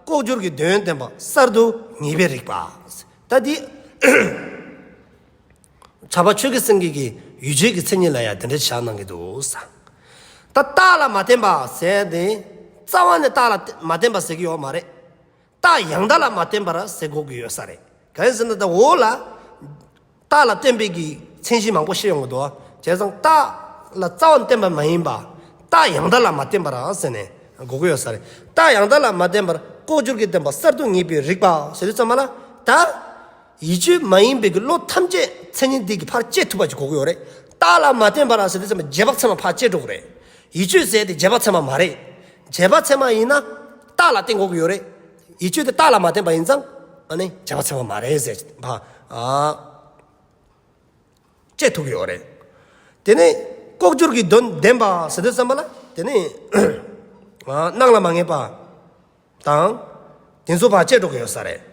ལྐོག་གྱུར་གྱི་དོན་བདེན་པ་གསར་དུ་ངེས་པའི་རིག་པ། ད་འདི། ཁྱབ་པ་ཆོས་ཀྱི་སེང་གེ་གི་ཡིད་དཔྱོད་ཀྱི་མཚན་ཉིད་ལ་ཡང་དེ་འདྲ་བཞག་གནང་གི་འདུག་ས། ད་རྟགས་ལ་མ་བརྟེན་པ་ཟེར་དེ། རྩ་བ་ནས་རྟགས་ལ་མ་བརྟེན་པ་ཟེར་གྱི་ཡོད་མ་རེད། རྟགས་ཡང་དག་ལ་མ་བརྟེན་པར་ཟེར་དགོས་ཀྱི་ཡོད་ས་རེད། གང་ཡིན་ཟེར་ན་ད་འོག་ལ། རྟགས་ལ་བརྟེན་པའི་གི་མཚན་གཞི་མང་པོ་བཤད་ཡོང་གི་འདུག་བ། བྱས་ཙང་རྟགས་ལ་རྩ་བ་ནས་བརྟེན་པ་མ་ཡིན་པ། རྟགས་ཡང་དག་ལ་མ་བརྟེན་པར་ཟེར་ནས་དགོས་ཀྱི་ཡོད་ས་རེད། རྟགས་ཡང་དག་ལ་མ་བརྟེན་པར་ལྐོག་གྱུར་གྱི་བདེན་པ་གསར་དུ་ངེས་པའི་རིག་པ་ཟེར་དུས་ཙམ་པ་ལ་ད། ཡིད་དཔྱོད་མ་ཡིན་པའི་གི་བློ་ཐམས་ཅད་མཚན་ཉིད་འདི་གིས་ཕར་བཅད་ཐུབ་པ་ཅིག་དགོས་ཀྱི་ཡོད་རེད། རྟགས་ལ་མ་བརྟེན་པར་ཟེར་དུས་ཙམ་པ་རྗེས་དཔག་ཚད་མ་ཕར་བཅད་འགྲོ་གི་རེད། ཡིད་དཔྱོད་ཟེར་དེ་རྗེས་དཔག་ཚད་མ་མ་རེད། རྗེས་དཔག་ཚད་མ་ཡིན་ན་རྟགས་ལ་བརྟེན་དགོས་ཀྱི་ཡོད་རེད། ཡིད་དཔྱོད་དེ་རྟགས་ལ་མ་བརྟེན་པ་ཡིན་ཙང་ཨ་ནི་རྗེས་དཔག་ཚད་མ་མ་རེད་ཟེར་ཕར་ཨ་བཅད་ཐུབ་ཀྱི་ཡོད་རེད། དེ་ནས་ལྐོག་གྱུར་གྱི་དོན་བདེན་པ་ཟེར་དུས་ཙམ་པ་ལ་དེ་ནས་ཨ་སྣང་ལ་མ་ངེས་པ་དང་དེ་ཚོ་ཕར་བཅད་འགྲོ་གི་ཡོད་ས་རེད།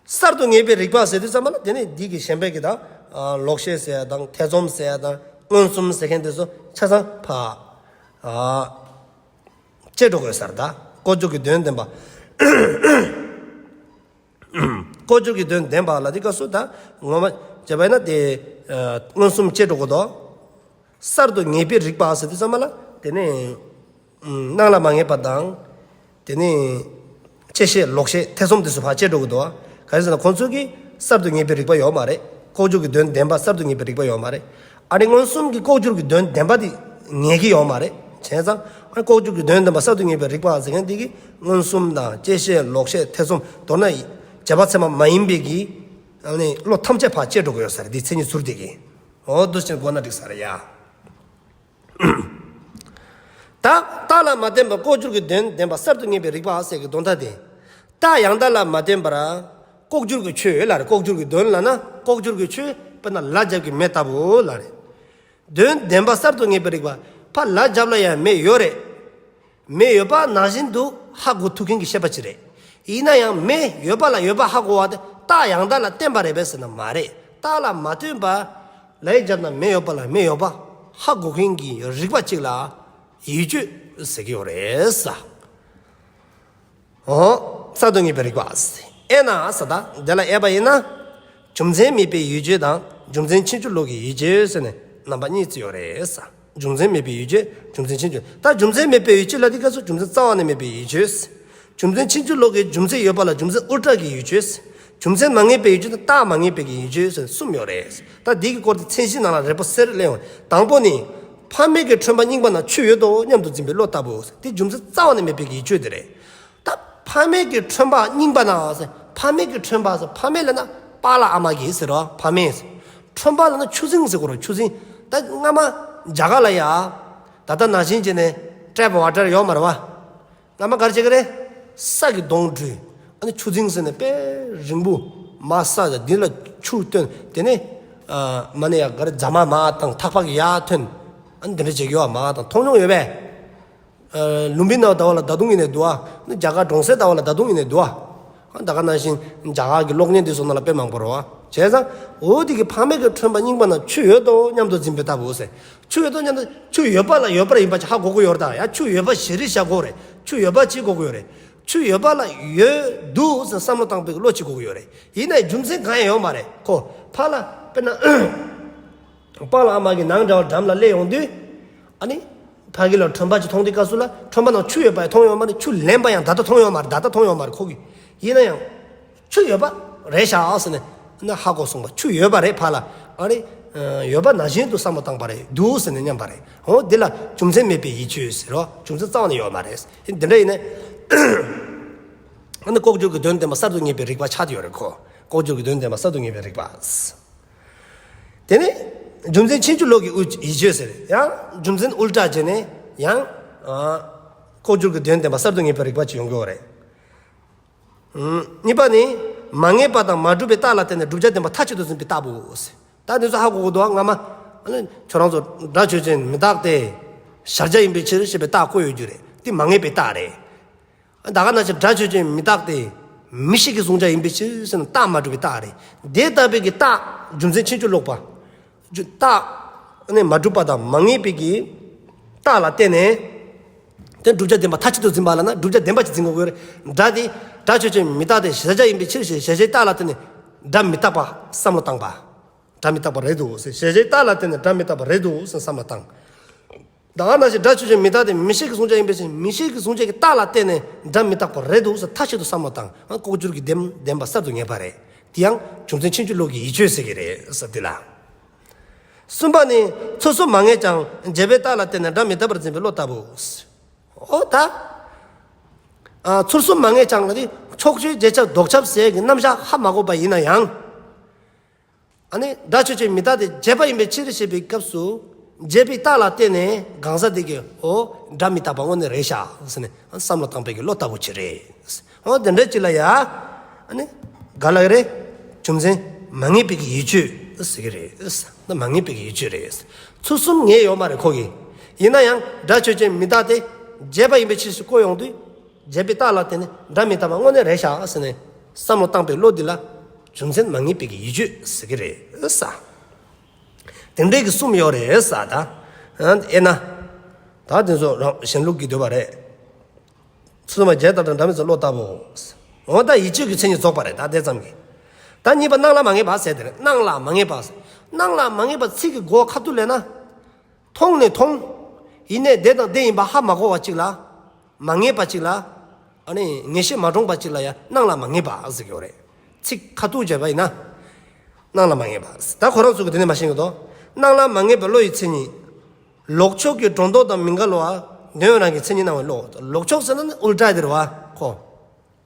གསར་དུ་ངེས་པའི་རིག་པ་ཟེར་དུས་ཙམ་པ་ལ་དེ་ནི་འདི་གི་གཞན་པའི་གི་དང་ལོག་ཤེས་ཟེར་ཡ་དང་ཐེ་ཚོམ་ཟེར་ཡ་དང་མངོན་སུམ་ཟེར་མཁན་དེ་ཚོ་ཆ་ཚང་ཕར་བཅད་འགྲོ་དགོས་ས་རེད། ད་ལྐོག་གྱུར་གྱི་དོན་བདེན་པ། ལྐོག་གྱུར་གྱི་དོན་བདེན་པ་ལ་དེ་སྐབས་སུ་ད་ངོ་མ་བྱས་པ་ཡིན་ན་དེ་མངོན་སུམ་བཅད་འགྲོ་དགོས་དོ། གསར་དུ་ངེས་པའི་རིག་པ་ཟེར་དུས་ཙམ་པ་ལ་དེ་ནི་སྣང་ལ་མ་ངེས་པ་དང་། དེ་ནི་བཅད་ཤེས་ལོག་ཤེས་ཐེ་ཚོམ་དེ་ཚོ་ཕར་བཅད་འགྲོ་གི་འདུག་བ། གང་ཡིན་ཟེར་ན་ཁོང་ཚོ་གིས་གསར་དུ་ངེས་པའི་རིག་པ་ཡོད་མ་རེད། ལྐོག་གྱུར་གྱི་དོན་བདེན་པ་གསར་དུ་ངེས་པའི་རིག་པ་ཡོད་མ་རེད། ཨ་ནི་མངོན་སུམ་གྱིས་ལྐོག་གྱུར་གྱི་དོན་བདེན་པ་དེ་ངེས་ཀྱི་ཡོད་མ་རེད། བྱས་ཙང་ཨ་ནི་ལྐོག་གྱུར་གྱི་དོན་བདེན་པ་གསར་དུ་ངེས་པའི་རིག་པ་ཟེར་མཁན་དེ་གིས་མངོན་སུམ་དང་བཅད་ཤེས་ལོག་ཤེས་ཐེ་ཚོམ་མདོར་ན་རྗེས་དཔག་ཚད་མ་མ་ཡིན་པའི་གི་ཨ་ནི་བློ་ཐམས་ཅད་ཕར་བཅད་འགྲོ་གི་ཡོད་ས་རེད། འདི་མཚན་ཉིད་ཟུར་དེ་གིས། འོ་འདུག་སེ་གོ་ན་འགྲིག་ས་རེད་ཡ། ད་རྟགས་ལ་མ་བརྟེན་པར་ལྐོག་གྱུར་གྱི་དོན་བདེན་པ་གསར་དུ་ངེས་པའི་རིག་པ་ཟེར་གྱི་དོན་དག་དེ། རྟགས་ཡང་དག་ལ་མ་བརྟེན་པར་ལྐོག་གྱུར་གྱི་ཆོས་ལ་རེད། ལྐོག་གྱུར་གྱི་དོན་ལབ་ན་ལྐོག་གྱུར་གྱི་ཆོས་དཔེར་ན་ལ་རྒྱབ་ཀྱི་མེ་ལྟ་བུ་ལ་རེད། དོན་བདེན་པ་གསར་དུ་ངེས་པའི་རིག་པ། ཕར་ལ་རྒྱབ་ལ་ཡང་མེ་ཡོད་རེད། མེ་ཡོད་པ་ནང་བཞིན་དུ་ཧ་གོ་ཐུབ་མཁན་གྱི་ཤེས་པ་ཅིག་རེད། ཡིན་ན་ཡང་མེ་ཡོད་པ་ལ་ཡོད་པ་ཧ་གོ་བ་དེ་རྟགས་ཡང་དག་ལ་བརྟེན་པ་རེད་པས་ཟེར་ན་མ་རེད། རྟགས་ལ་མ་བརྟེན་པ། ལའི་རྒྱབ་ན་མེ་ཡོད་པ་ལ་མེ་ཡོད་པ་ཧ་གོ་མཁན་གྱི་རིག་པ་ཅིག་ལ་ཡིད་དཔྱོད་ ཟེར་གྱི་ཡོད་རེད་ས། འོ། གསར་དུ་ངེས་པའི་རིགས་པ། ཨེ་ན་ས་ད་དེ་ལ་ཨེ་བ་ཡིན་ན། རྒྱུ་མཚན་མེད་པའི་ཡུལ་ཆོས་དང་རྒྱུ་མཚན་ཕྱིན་ཅི་ལོག་གི་ཡུལ་ཆོས་ཟེར་ནས་རྣམ་པ་གཉིས་བརྩི་ཡོད་རེད་ས། རྒྱུ་མཚན་མེད་པའི་ཡུལ་ཆོས་རྒྱུ་མཚན་ཕྱིན་ཅི། ད་རྒྱུ་མཚན་མེད་པའི་ཡུལ་ཆོས་ལ་དེ་སྐབས་སུ་རྒྱུ་མཚན་རྩ་བ་ནས་མེད་པའི་ཡུལ་ཆོས། རྒྱུ་མཚན་ཕྱིན་ཅི་ལོག་གི་རྒྱུ་མཚན་ཡོད་པ་ལ་རྒྱུ་མཚན་ཨུལ་ཊ་གི་ཡུལ་ཆོས། རྒྱུ་མཚན་མ་ངེས་པའི་ཡུལ་ཆོས་དང་རྟགས་མ་ངེས་པའི་གི་ཡུལ་ཆོས་ཟེར་གསུམ་ཡོད་རེད། ད་འདི་གི་སྐོར་དེ་མཚན་གཞི་ནང་ལ་རེ་པོ་གསལ་རེ་གླེང་བ། དང་པོ་ནི། ཕ་མེས་ཀྱི་ཁྲོན་པ་རྙིང་པ་ན་ཆུ་ཡོད་དོ་སྙམ་དུ་འཛིན་པའི་བློ་ལྟ་བུ། དེ་རྒྱུ་མཚན་རྩ་བ་ནས་མེད་པའི་གི་ཡུལ་ཆོས་དེ་རེད། ད་ཕ་མེས་ཀྱི་ཁྲོན་པ་རྙིང་པ་ན་ཟེར། ཕ་མེས་ཀྱི་ཁྲོན་པ་ཟེར། ཕ་མེས་ལབ་ན་པཱ་ལགས་ཨ་མ་གི་ཟེར་རོ། ཕ་མེས་ཟེར། ཁྲོན་པ་ལབ་ན་ཆུ་རྫིང་ཟེར་གོ་རོ། ཆུ་རྫིང་། ད་སྔ་མ་རྒྱ་གར་ལ་ཡ་ད་ལྟ་ནང་བཞིན་བྱས་ནས་ཊེབ་ཝ་ཊར་ཡོད་མ་རེད་བ། སྔ་མ་ག་རེ་བྱེད་ཀྱི་རེད། ས་གི་དོང་བྲུས། ཨ་ནི་ཆུ་རྫིང་ཟེར་ནས་དཔེ་རིང་པོ་མར་ས་འདི་ལ་ཆུ་བཏོན། དེ་ནས་ཨ་མ་ནི་ཡ་ག་རེ་རྫ་མ་མར་བཏང་། ཐག་པ་གིས་ཡར་འཐེན། ཨ་ནི་འདི་འདྲ་བྱེད་ཀྱི་ཡོད་མ་བཏང་། མཐོང་མྱོང་ཡོད་པས། ཨ་ལུམ་བི་ནི་ཟླ་བ་ལ་ད་དུང་ཡིན་ནས་འདུག་ཨ། ནི་རྒྱ་གར་གྲོང་གསེབ་ཟླ་བ་ལ་ད་དུང་ཡིན་ནས་འདུག་ཨ། ཨ་ད་ག་ནང་བཞིན་རྒྱ་གར་གྱི་གློག་བརྙན་འདི་ཚོ་ནང་ལ་དཔེ་མང་པོ་རེད་བ། བྱས་ཙང་འོ་དེ་གི་ཕ་མེས་ཀྱི་ཁྲོན་པ་རྙིང་པ་ན་ཆུ་ཡོད་དོ་སྙམ་དུ་འཛིན་པའི་ལྟ་བུ་ཟེར། ཆུ་ཡོད་དོ་སྙམ་དུ། ཆུ་ཡོད་པ་ལ་ཡོད་པར་ཡིན་པ་ཅིག་ཧ་གོ་གི་ཡོད་རེད་ད། ཡ་ཆུ་ཡོད་པ་ཞེ་རེ་བཞག་དགོས་རེད། ཆུ་ཡོད་པ་ཅིག་གོ་གི་ཡོད་རེད། ཆུ་ཡོད་པ་ལ་ཡོད་འདུག་ཟེར་བསམ་བློ་བཏང་པའི་བློ་ཅིག་གོ་གི་ཡོད་རེད། ཡིན་ནའི་རྒྱུ་མཚན་གང་ཡང་ཡོད་མ་རེད་ཁོ། ཕར་ལ་དཔེར་ན་པཱ་ལགས་ཨ་མ་གི་ནང་འདྲ་བ་འགྲམ་ལ་སླེབས་ཡོང་དུས། ཨ་ནི་ཕ་གི་ལ་ཁྲོན་པ་ཅིག་མཐོང་དུས་སྐབས་སུ་ལ་ཁྲོན་པ་ནང་ཆུ་ཡོད་པ་ཡང་མཐོང་ཡོད་མ་རེད། ཆུ་ལེན་པ་ཡང་ད་ལྟ་མཐོང་ཡོད་མ་རེད། ད་ལྟ་མཐོང་ཡོད་མ་རེད་ཁོ་གི། ཡིན་ན་ཡང་། ཆུ་ཡོད་པ་རེད་ཤག་ཟེར་ནས་ན་ཧ་གོ་སོང་བ། ཆུ་ཡོད་པ་རེད་ཕར་ལ། ཨ་ནི་ཡོད་པ་ནང་བཞིན་དུ་བསམ་བློ་བཏང་པ་རེད། འདུག་ཟེར་ནས་སྙམ་པ་རེད། འོ་འདི་ལ་རྒྱུ་མཚན་མེད་པའི་ཡིད་དཔྱོད་ཟེར་རོ། རྒྱུ་མཚན་རྩ་བ་ནས་ཡོད་མ་རེད། འདི་འདྲ་ཡིན་ནས། ཨ་ནི་ལྐོག་གྱུར་གྱི་དོན་བདེན་པ་གསར་དུ་ངེས་པའི་རིགས་པ་ཆགས་ཡོད་རེད་ཁོ། ལྐོག་གྱུར་གྱི་དོན་བདེན་པ་གསར་དུ་ངེས་པའི་རིགས་པ། དེ་ནས་རྒྱུ་མཚན་ཕྱིན་ཅི་ལོག་གི་ཡིད་དཔྱོད་ཟེར། ཡང་རྒྱུ་མཚན་ཨུལ་ཊ་བྱས་ནས་ཡང་ལྐོག་གྱུར་གྱི་དོན་བདེན་པ་གསར་དུ་ངེས་པའི་རིགས་པ་ཅིག་ཡོང་གི་ཡོད་རེད། གཉིས་པ་ནི། མ་ངེས་པ་དང་མ་གྲུབ་པའི་རྟགས་ལ་བརྟེན་ནས་བསྒྲུབ་བྱ་བདེན་པ་མཐའ་གཅིག་ཏུ་འཛིན་པའི་ལྟ་བུ། ད་འདི་ཚོ་ཧ་གོ་གི་འདུག་ཨ། སྔ་མ་ཁྱོད་རང་ཚོ་སྒྲ་ཆོས་ཅན་མི་རྟག་སྟེ། གཞལ་བྱ་ཡིན་པའི་ཕྱིར་ཞེས་པའི་རྟགས་བཀོད་ཡོད་རྒྱུ་རེད། འདི་མ་ངེས་པའི་རྟགས་རེད། ད་ག་ནང་བཞིན་སྒྲ་ཆོས་ཅན་མི་རྟག་སྟེ། མིག་ཤེས་ཀྱིས་གཟུང་བྱ་ཡིན་པའི་ཕྱིར་ཟེར་ན་རྟགས་མ་གྲུབ་པའི་རྟགས་རེད། དེ་ལྟ་བུའི་གི་རྟགས་རྒྱུ་མཚན་ཕྱིན་ཅི་ལོག་པ། རྟགས་ནི་མ་གྲུབ་པ་དང་མ་ངེས་པའི་གི་རྟགས་ལ་བརྟེན་ནས། དེ་བསྒྲུབ་བྱ་བདེན་པ་མཐའ་གཅིག་ཏུ་འཛིན་པ་ལབ་ན་བསྒྲུབ་བྱ་བདེན་པ་ཅིག་འཛིན་དགོས་ཀྱི་རེད། སྒྲ་དེ་སྒྲ་ཆོས་ཅན་མི་རྟག་སྟེ་གཞལ་བྱ་ཡིན་པའི་ཕྱིར་ཞེས་གཞལ་བྱའི་རྟགས་ལ་བརྟེན་ནས་སྒྲ་མི་རྟག་པ་བསམ་བློ་བཏང་པ། སྒྲ་མི་རྟག་པ་རེད་འདུག་ཟེར། གཞལ་བྱའི་རྟགས་ལ་བརྟེན་ནས་སྒྲ་མི་རྟག་པ་རེད་འདུག་ཟེར་བསམ་བློ་བཏང་། ད་ག་ནང་བཞིན་སྒྲ་ཆོས་ཅན་མི་རྟག་སྟེ་མིག་ཤེས་ཀྱིས་གཟུང་བྱ་ཡིན་པའི་ཕྱིར་མིག་ཤེས་ཀྱིས་གཟུང་བྱ་གི་རྟགས་ལ་བརྟེན་ནས་སྒྲ་མི་རྟག་པ་རེད་འདུག་ཟེར་མཐའ་གཅིག་ཏུ་བསམ་བློ་བཏང་། ལྐོག་གྱུར་གྱི་བདེན་བདེན་པ་གསར་དུ་ངེས་པ་རེད། དེ་ཡང་རྒྱུ་མཚན་ཕྱིན་ཅི་ལོག་གི་ཡིད་དཔྱོད་ཟེར་གྱི་རེད་ཟེར་དེ་ལ། གསུམ་པ་ནི་ཚུལ་གསུམ་མ་ངེས་ཀྱང་བྱས་པའི་རྟགས་ལ་བརྟེན་ནས་སྒྲ་མི་རྟག་པར་འཛིན་པའི་བློ་ལྟ་བུ། འོ་ད། ཨ་ཚུལ་གསུམ་མ་ངེས་ཀྱང་ལ་དེ་ཕྱོགས་ཆོས་རྗེས་ཁྱབ་ལྡོག་ཁྱབ་ཟེར་གྱི་རྣམ་གཞག་ཧ་མ་གོ་བ་ཡིན་ན་ཡང་། ཨ་ནི་སྒྲ་ཆོས་ཅན་མི་རྟག་སྟེ་བྱས་པ་ཡིན་པའི་ཕྱིར་ཞེས་པའི་སྐབས་སུ། བྱས་པའི་རྟགས་ལ་བརྟེན་ནས་གང་ཟག་དེ་གིས་འོ་སྒྲ་མི་རྟག་པ་དངོས་གནས་རེད་ཤག་ཟེར་ནས་བསམ་བློ་བཏང་པའི་གི་བློ་ལྟ་བུ་ཅིག་རེད། འོ་དེ་འདྲ་ཅིག་ལ་ཡ། ཨ་ནི་ག་ལ་རེད། རྒྱུ་མཚན་མ་ངེས་པའི་གི་ཡིད་དཔྱོད་ཟེར་གི་རེད། ད་མ་ངེས་པའི་གི་ཡིད་དཔྱོད་རེད། ཚུལ་གསུམ་ངེས་ཡོད་མ་རེད་ཁོ་གི། ཡིན་ན་ཡང་སྒྲ་ཆོས་ཅན་མི་རྟག་སྟེ་བྱས་པ་ཡིན་པའི་ཕྱིར་ཞེས་བཀོད་ཡོང་དུས། བྱས་པའི་རྟགས་ལ་བརྟེན་ནས་སྒྲ་མི་རྟག་པ་དངོས་གནས་རེད་ཤག་ཟེར་ནས་བསམ་བློ་བཏང་པའི་བློ་འདི་ལ་རྒྱུ་མཚན་མ་ངེས་པའི་གི་ཡིད་དཔྱོད་ཟེར་གི་རེད་ས། དེ་འདྲའི་གི་གསུམ་ཡོད་རེད་ས་ད། ཨེ་ན། ད་དེ་ཚོ་རང་གཞན་ལུགས་ཀྱི་འདོད་པ་རེད། ཚུལ་མ་བྱས་རྟགས་དང་སྒྲ་མི་རྟག་བློ་ལྟ་བུ། འོ་ད་ཡིད་དཔྱོད་ཀྱི་མཚན་ཉིད་རྫོགས་པ་རེད་ད་དེ་ཙམ་གྱིས། ད་གཉིས་པ་སྣང་ལ་མ་ངེས་པ་ཟེར་དེ་རེད། སྣང་ལ་མ་ངེས་པ་ཟེར། སྣང་ལ་མ་ངེས་པ་ཚིག་གི་གོ་ཁ་ཐུག་ལས་ན། མཐོང་ནི་མཐོང་། ཡིན་ནའི་དེ་དང་དེ་ཡིན་པ་ཧ་མ་གོ་བ་ཅིག་ལ། མ་ངེས་པ་ཅིག་ལ། ཨ་ནི་ངེས་ཤེས་མ་འདྲོངས་པ་ཅིག་ལ་ཡང་སྣང་ལ་མ་ངེས་པ་ཟེར་གྱི་ཡོད་རེད། ཚིག་ཁ་ཐུག་བྱས་པ་ཡིན་ན། སྣང་ལ་མ་ངེས་པ། ད་ཁོ་རང་ཚོ་གི་དེ་ནས་མ་ཤེས་གི་དོ། སྣང་ལ་མ་ངེས་པའི་བློ་ཡི་མཚན་ཉིད། ལོག་ཕྱོགས་ཀྱི་སྒྲོ་འདོགས་དང་མི་འགལ་བར་དོན་རང་གི་མཚན་ཉིད་སྣང་བའི་བློ། ལོག་ཕྱོགས་ཟེར་ན་ནི་ཨུལ་ཊ་དེ་རེད་བ་ཁོ།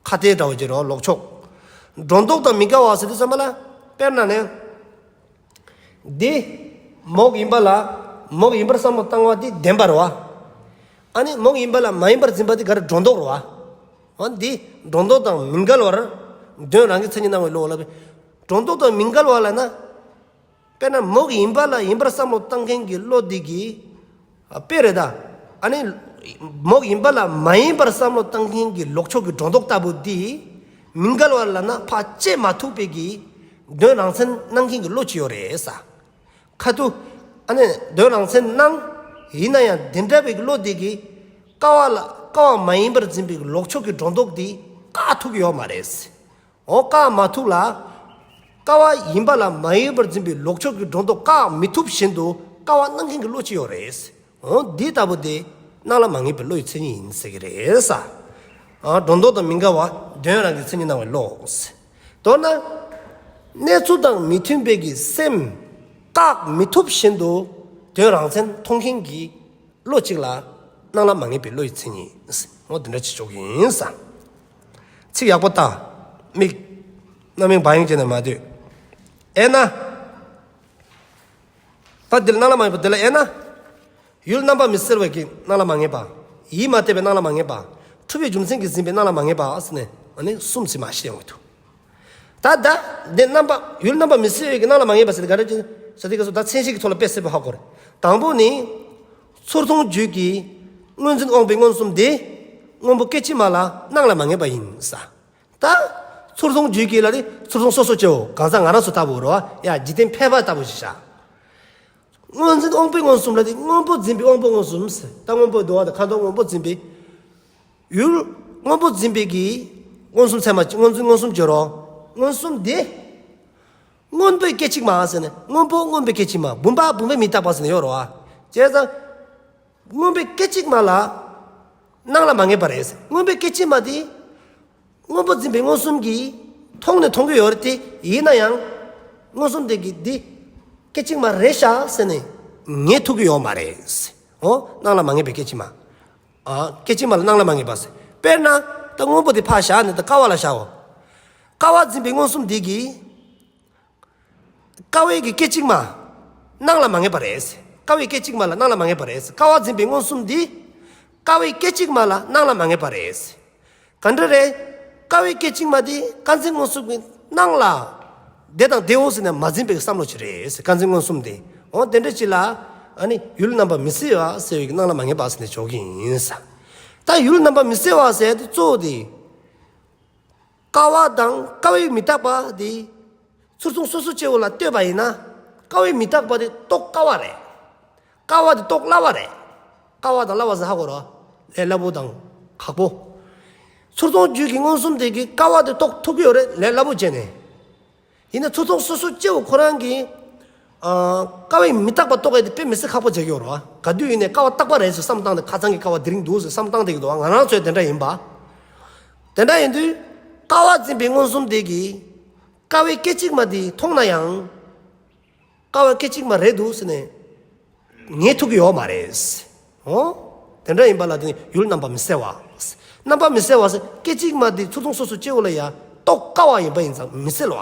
ཁ་ཏའི་འདྲ་བོ་ཅིག་རེད་བ་ལོག་ཕྱོགས། སྒྲོ་འདོགས་དང་མི་འགལ་བ་ཟེར་དུས་ཙམ་པ་ལ། དཔེར་ན་ནི། འདི་མོག་ཡིན་པ་ལ་མོག་ཡིན་པར་བསམ་བློ་བཏང་བ་འདི་བདེན་པ་རེད་བ། ཨ་ནི་མོག་ཡིན་པ་ལ་མ་ཡིན་པར་འཛིན་པ་འདི་ག་རེ་སྒྲོ་འདོགས་རེད་བ། འོ་འདི་སྒྲོ་འདོགས་དང་མི་འགལ་བར་དོན་རང་གི་མཚན་ཉིད་སྣང་བའི་བློ་ལབ་པས། སྒྲོ་འདོགས་དང་མི་འགལ་བ་ལབ་ན། དཔེར་ན་མོག་ཡིན་པ་ལ་ཡིན་པར་བསམ་བློ་བཏང་མཁན་གྱི་བློ་འདི་གིས། ཨ་དཔེ་རེད་ད། ཨ་ནི་མོག་ཡིན་པ་ལ་མ་ཡིན་པར་བསམ་བློ་བཏང་མཁན་གྱི་ལོག་ཕྱོགས་ཀྱི་སྒྲོ་འདོགས་ལྟ་བུ་འདི། མི་འགལ་བ་ལབ་ན་ཕར་བཅད་མ་ཐུབ་པའི་གི། དོན་རང་མཚན་སྣང་མཁན་གྱི་བློ་ཅིག་ཡོད་རེད་ས། ཁ་ཐུག་ཨ་ནི་དོན་རང་མཚན་སྣང་། ཡིན་ན་ཡང་དེ་འདྲ་བའི་བློ་དེ་གིས། ཀ་བ་ལ་ཀ་བ་མ་ཡིན་པར་འཛིན་པའི་ལོག་ཕྱོགས་ཀྱི་སྒྲོ་འདོགས་འདི་བཀག་ཐུབ་ཀྱི་ཡོད་མ་རེད། འོ་བཀག་མ་ཐུབ་ལ། ཀ་བ་ཡིན་པ་ལ་མ་ཡིན་པར་འཛིན་པའི་ལོག་ཕྱོགས་ཀྱི་སྒྲོ་འདོགས་བཀག་མི་ཐུབ་བཞིན་དུ་ཀ་བ་སྣང་མཁན་གྱི་བློ་ཅིག་ཡོད་རེད། འོ་འདི་ལྟ་བུ་དེ་སྣང་ལ་མ་ངེས་པའི་བློ་ཡི་མཚན་ཉིད་ཡིན་ཟེར་གྱི་རེད་ས། ཨ་སྒྲོ་འདོགས་དང་མི་འགལ་བ་དོན་རང་གི་མཚན་ཉིད་སྣང་བའི་བློ། མདོར་ན། གནས་ཚུལ་དང་མི་མཐུན་པའི་གི་སེམས་བཀག་མི་ཐུབ་བཞིན་དུ་དོན་རང་མཚན་མཐོང་མཁན་གྱི་བློ་གཅིག་ལ་སྣང་ལ་མ་ངེས་པའི་བློ་ཡི་མཚན་ཉིད། འོ་འདི་འདྲ་ཅིག་འཇོག་གི་ཡིན་ས། ཚིག་ཡག་པོ་ལྟ། མིག་རྣམ་གཡེང་བག་གཡེང་བྱས་ནས་མ་སྡོད། ཨེ་ན། ད་འདི་ལ་སྣང་ལ་མ་ངེས་པ་འདི་ལ་ཨེ་ན། ཡུལ་རྣམ་པ་མི་གསལ་བའི་གི་སྣང་ལ་མ་ངེས་པ། ཡིད་མ་གཏད་པའི་སྣང་ལ་མ་ངེས་པ། འཁྲུལ་པའི་རྒྱུ་མཚན་གྱིས་ཟིན་པའི་སྣང་ལ་མ་ངེས་པ་ཟེར་ནས་ཨ་ནི་གསུམ་ཟེར་མ་ཤེས་ཡོང་གི་འདུག་ད་ད་འདི་རྣམ་པ་ཡུལ་རྣམ་པ་མི་གསལ་བའི་གི་སྣང་ལ་མ་ངེས་པ་ཟེར་ཏེ་ག་རེ་ཟེར་ཏེ་ག་སོ་ད་མཚན་གཞི་གི་ཐོག་ལ་དཔེ་གསལ་པོ་ཧ་གོ་རེད། དང་པོ་ནི། ཚུར་མཐོང་རྒྱུད་ཀྱི་སྔོན་འཛིན་དབང་པོའི་མངོན་སུམ་དེ་སྔོན་པོ་སྐད་ཅིག་མ་ལ་སྣང་ལ་མ་ངེས་པ་ཡིན་ས། ད་ཚུར་མཐོང་རྒྱུད་ཀྱི་ལ་ནི་ཚུར་མཐོང་སོ་སོ་སྐྱེ་བོ་གང་ཟག་ང་རང་ཚོ་ལྟ་བུ་རོ་ཡ་འཇིག་རྟེན་ཕལ་པ་ལྟ་བུ་ཞིག་བཞག་སྔོན་འཛིན་དབང་པོའི་མངོན་སུམ་ལ་དེ་སྔོན་པོ་འཛིན་པའི་དབང་པོ་མངོན་སུམ་ཟེར། ད་སྔོན་པོ་འདུག་བ་དང་ཁ་དོག་སྔོན་པོ་འཛིན་པའི་ཡུལ་སྔོན་པོ་འཛིན་པའི་གི་མངོན་སུམ་ཚད་མ་སྔོན་འཛིན་མངོན་སུམ་བརྗོད་རོགས། མངོན་སུམ་དེ་སྔོན་པོའི་སྐད་ཅིག་མ་ཟེར་ནས་སྔོན་པོ་སྔོན་པོའི་སྐད་ཅིག་མ་བུམ་པ་བུམ་པའི་མི་རྟག་པ་ཟེར་ནས་ཡོད་རོ་བ། བྱས་ཙང་སྔོན་པོའི་སྐད་ཅིག་མ་ལ་སྣང་ལ་མ་ངེས་པ་རེད། སྔོན་པོའི་སྐད་ཅིག་མ་དེ། སྔོན་པོ་འཛིན་པའི་མངོན་སུམ་གྱིས་མཐོང་ནས་མཐོང་གི་ཡོད་རེད་དེ་ཡིན་ན་ཡང་། མངོན་སུམ་དེ་གི་འདི་སྐད་ཅིག་མ་རེད་ཤག་ཟེར་ནས་ངེས་ཐུབ་ཀྱི་ཡོད་མ་རེད། འོ་སྣང་ལ་མ་ངེས་པའི་སྐད་ཅིག་མ། ཨ་སྐད་ཅིག་མ་ལ་སྣང་ལ་མ་ངེས་པ་ཟེར། དཔེར་ན་ད་སྔོན་པོ་དེ་ཕར་བཞག་ནས་ད་ཀ་བ་ལ་བཞག་འོ། ཀ་བ་འཛིན་པའི་མངོན་སུམ་འདི་གིས། ཀ་བའི་གི་སྐད་ཅིག་མ་སྣང་ལ་མ་ངེས་པ་རེད། ཀ་བའི་སྐད་ཅིག་མ་ལ་སྣང་ལ་མ་ངེས་པ་རེད། ཀ་བ་འཛིན་པའི་མངོན་སུམ་འདི་ཀ་བའི་སྐད་ཅིག་མ་ལ་སྣང་ལ་མ་ངེས་པ་རེད། ག་འདྲ་རེད། ཀ་བའི་སྐད་ཅིག་མ་འདི་ཀ་འཛིན་མངོན་སུམ་གྱི་སྣང་ལ་དེ་དང་དེའོ་ཟེར་ནས་མ་འཛིན་པའི་བསམ་བློ་ཅིག་རེད། ཀ་འཛིན་མངོན་སུམ་འདི། འོ་དེ་འདྲ་ཅིག་ལ་ཨ་ནི་ཡུལ་རྣམ་པ་མི་གསལ་བ་ཟེར་བའི་སྣང་ལ་མ་ངེས་པ་ཟེར་ནས་འཇོག་གི་ཡིན་ས། ད་ཡུལ་རྣམ་པ་མི་གསལ་བ་ཟེར་དེ་གཙོ་བོ་དེ། ཀ་བ་དང་ཀ་བའི་མི་རྟག་པ་དེ་ཚུར་མཐོང་སོ་སོ་སྐྱེ་བོ་ལ་ལྟོས་པ་ཡིན་ན་ཀ་བའི་མི་རྟག་པ་དེ་རྟོགས་དཀའ་བ་རེད། ཀ་བ་དེ་རྟོགས་སླ་བ་རེད། ཀ་བ་དང་སླ་བ་ཟེར་ཧ་གོ་རོ། ལས་སླ་པོ་དང་ཁག་པོ། ཚུར་མཐོང་རྒྱུད་ཀྱི་མངོན་སུམ་དེ་གིས་ཀ་བ་དེ་རྟོགས་ཐུབ་ཀྱི་ཡོད་རེད་ལས་སླ་པོ་བྱས་ནས། ཡིན་ན་ཚུར་མཐོང་སོ་སོ་སྐྱེ་བོ་ཁོ་རང་གིས་ཨ་ཀ་བའི་མི་རྟག་པ་རྟོགས་ཡས་དེ་དཔེ་མི་སྲིད་ཁག་པོ་བྱེད་ཀྱི་ཡོད་རེད་བ། ག་དུས་ཡིན་ནའི་ཀ་བ་རྟག་པ་རེད་ཟེར་བསམ་བཏང་སྟེ་ཁ་སང་གི་ཀ་བ་དེ་རིང་འདུག་ཟེར་བསམ་བཏང་བསྡད་ཀྱི་འདུག་བ། ང་རང་ཚོས་དེ་འདྲ་ཡིན་པ། དེ་འདྲ་ཡིན་དུས་ཀ་བ་འཛིན་པའི་མངོན་སུམ་དེ་གིས་ཀ་བའི་སྐད་ཅིག་མ་དེ་མཐོང་ན་ཡང་ཀ་བ་སྐད་ཅིག་མ་རེད་འདུག་ཟེར་ནས། ངེས་ཐུབ་ཀྱི་ཡོད་མ་རེད། འོ། དེ་འདྲ་ཡིན་པ་ལ་དེ་ནི་ཡུལ་རྣམ་པ་མི་གསལ་བ། རྣམ་པ་མི་གསལ་བ་ཟེར་སྐད་ཅིག་མ་དེ་ཚུར་མཐོང་སོ་སོ་སྐྱེ་བོ་ལ་ཡང་རྟོགས་དཀའ་བ་ཡིན་པ་ཡིན་ཙང་མི་གསལ་བ།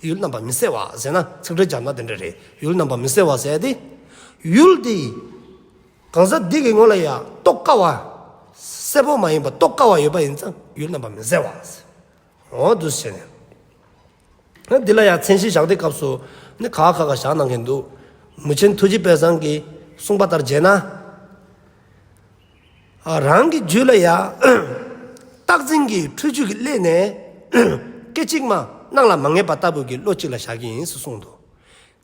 ཡུལ་རྣམ་པ་མི་གསལ་བ་ཟེར་ན་ཚིག་འགྲེལ་བརྒྱབ་ན་དེ་འདྲ་རེད། ཡུལ་རྣམ་པ་མི་གསལ་བ་ཟེར་དེ། ཡུལ་དེ། གང་ཟག་འདི་གི་ངོ་ལ་ཡང་རྟོགས་དཀའ་བ། གསལ་པོ་མ་ཡིན་པ་རྟོགས་དཀའ་བ་ཡོད་པ་ཡིན་ཙང་ཡུལ་རྣམ་པ་མི་གསལ་བ། འོ་འདུག་ཟེར་ནས། འདི་ལ་ཡང་མཚན་གཞི་བཞག་དེ་སྐབས་སུ་ནི་ཁ་ཁ་ཁ་བཞག་གནང་མཁན་འདུག་མུས་ཆེན་ཐུགས་རྗེ་དཔལ་བཟང་གིས་གསུངས་པ་ལྟར་བྱས་ན། ཨ་རང་གི་རྒྱུད་ལ་ཡང་རྟག་འཛིན་གྱི་འཁྲུལ་རྒྱུ་གི་སླད་ནས་སྐད་ཅིག་མ་སྣང་ལ་མ་ངེས་པ་ལྟ་བུ་གི་བློ་གཅིག་ལ་བཞག་གི་ཡིན་ཟེར་གསུངས་འདུག་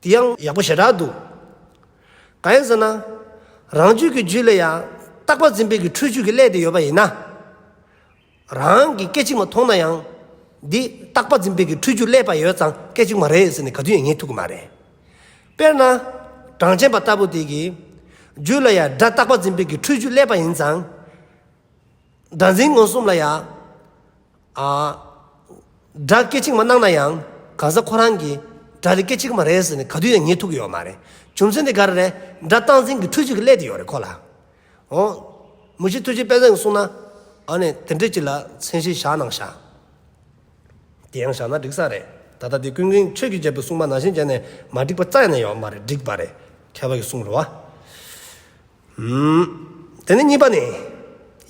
དེ་ཡང་ཡག་པོ་ཞེ་དྲག་འདུག་གང་ཡིན་ཟེར་ན། རང་རྒྱུད་ཀྱི་རྒྱུད་ལ་ཡང་རྟག་པ་འཛིན་པའི་གི་འཁྲུལ་རྒྱུ་གི་སླད་དེ་ཡོད་པ་ཡིན་ན། རང་གི་སྐད་ཅིག་མ་མཐོང་ན་ཡང་། འདི་རྟག་པ་འཛིན་པའི་གི་འཁྲུལ་རྒྱུ་སླད་པ་ཡོད་ཙང་སྐད་ཅིག་མ་རེད་ཟེར་ནས་ག་དུས་ཡང་ངེས་ཐུབ་ཀྱི་མ་རེད། དཔེར་ན། གྲངས་ཅན་པ་ལྟ་བུ་དེ་གིས། རྒྱུད་ལ་ཡང་སྒྲ་རྟག་པ་འཛིན་པའི་གི་འཁྲུལ་རྒྱུ་སླད་པ་ཡིན་ཙང་། སྒྲ་འཛིན་མངོན་སུམ་ལ་ཡང་། ཨ། སྒྲ་སྐད་ཅིག་མ་སྣང་ན་ཡང་། གང་ཟག་ཁོ་རང་གིས་སྒྲ་དེ་སྐད་ཅིག་མ་རེད་ཟེར་ནས་ག་དུས་ཡང་ངེས་ཐུབ་ཀྱི་ཡོད་མ་རེད། རྒྱུ་མཚན་དེ་ག་རེ་རེད། སྒྲ་རྟག་འཛིན་གྱི་འཁྲུལ་རྒྱུ་གི་སླད་དེ་ཡོད་རེད་ཁོ་ལ། འོ། མུས་ཆེན་ཐུགས་རྗེ་དཔལ་བཟང་གིས་གསུངས་ན། ཨ་ནི་དེ་འདྲ་ཅིག་ལ་མཚན་གཞི་བཞག་གནང་ཤག་དེ་ཡང་བཞག་ན་འགྲིག་ས་རེད། ད་ལྟ་དེ་ཀུན་མཁྱེན་ཆོས་ཀྱི་རྒྱལ་པོས་གསུངས་པ་ནང་བཞིན་བྱས་ནས་མ་འགྲིག་པ་རྩ་ནས་ཡོད་མ་རེད། འགྲིག་པ་རེད། མཁས་པ་གིས་གསུངས་རེད་བ། ཨུམ། དེ་ནས་གཉིས་པ་ནི།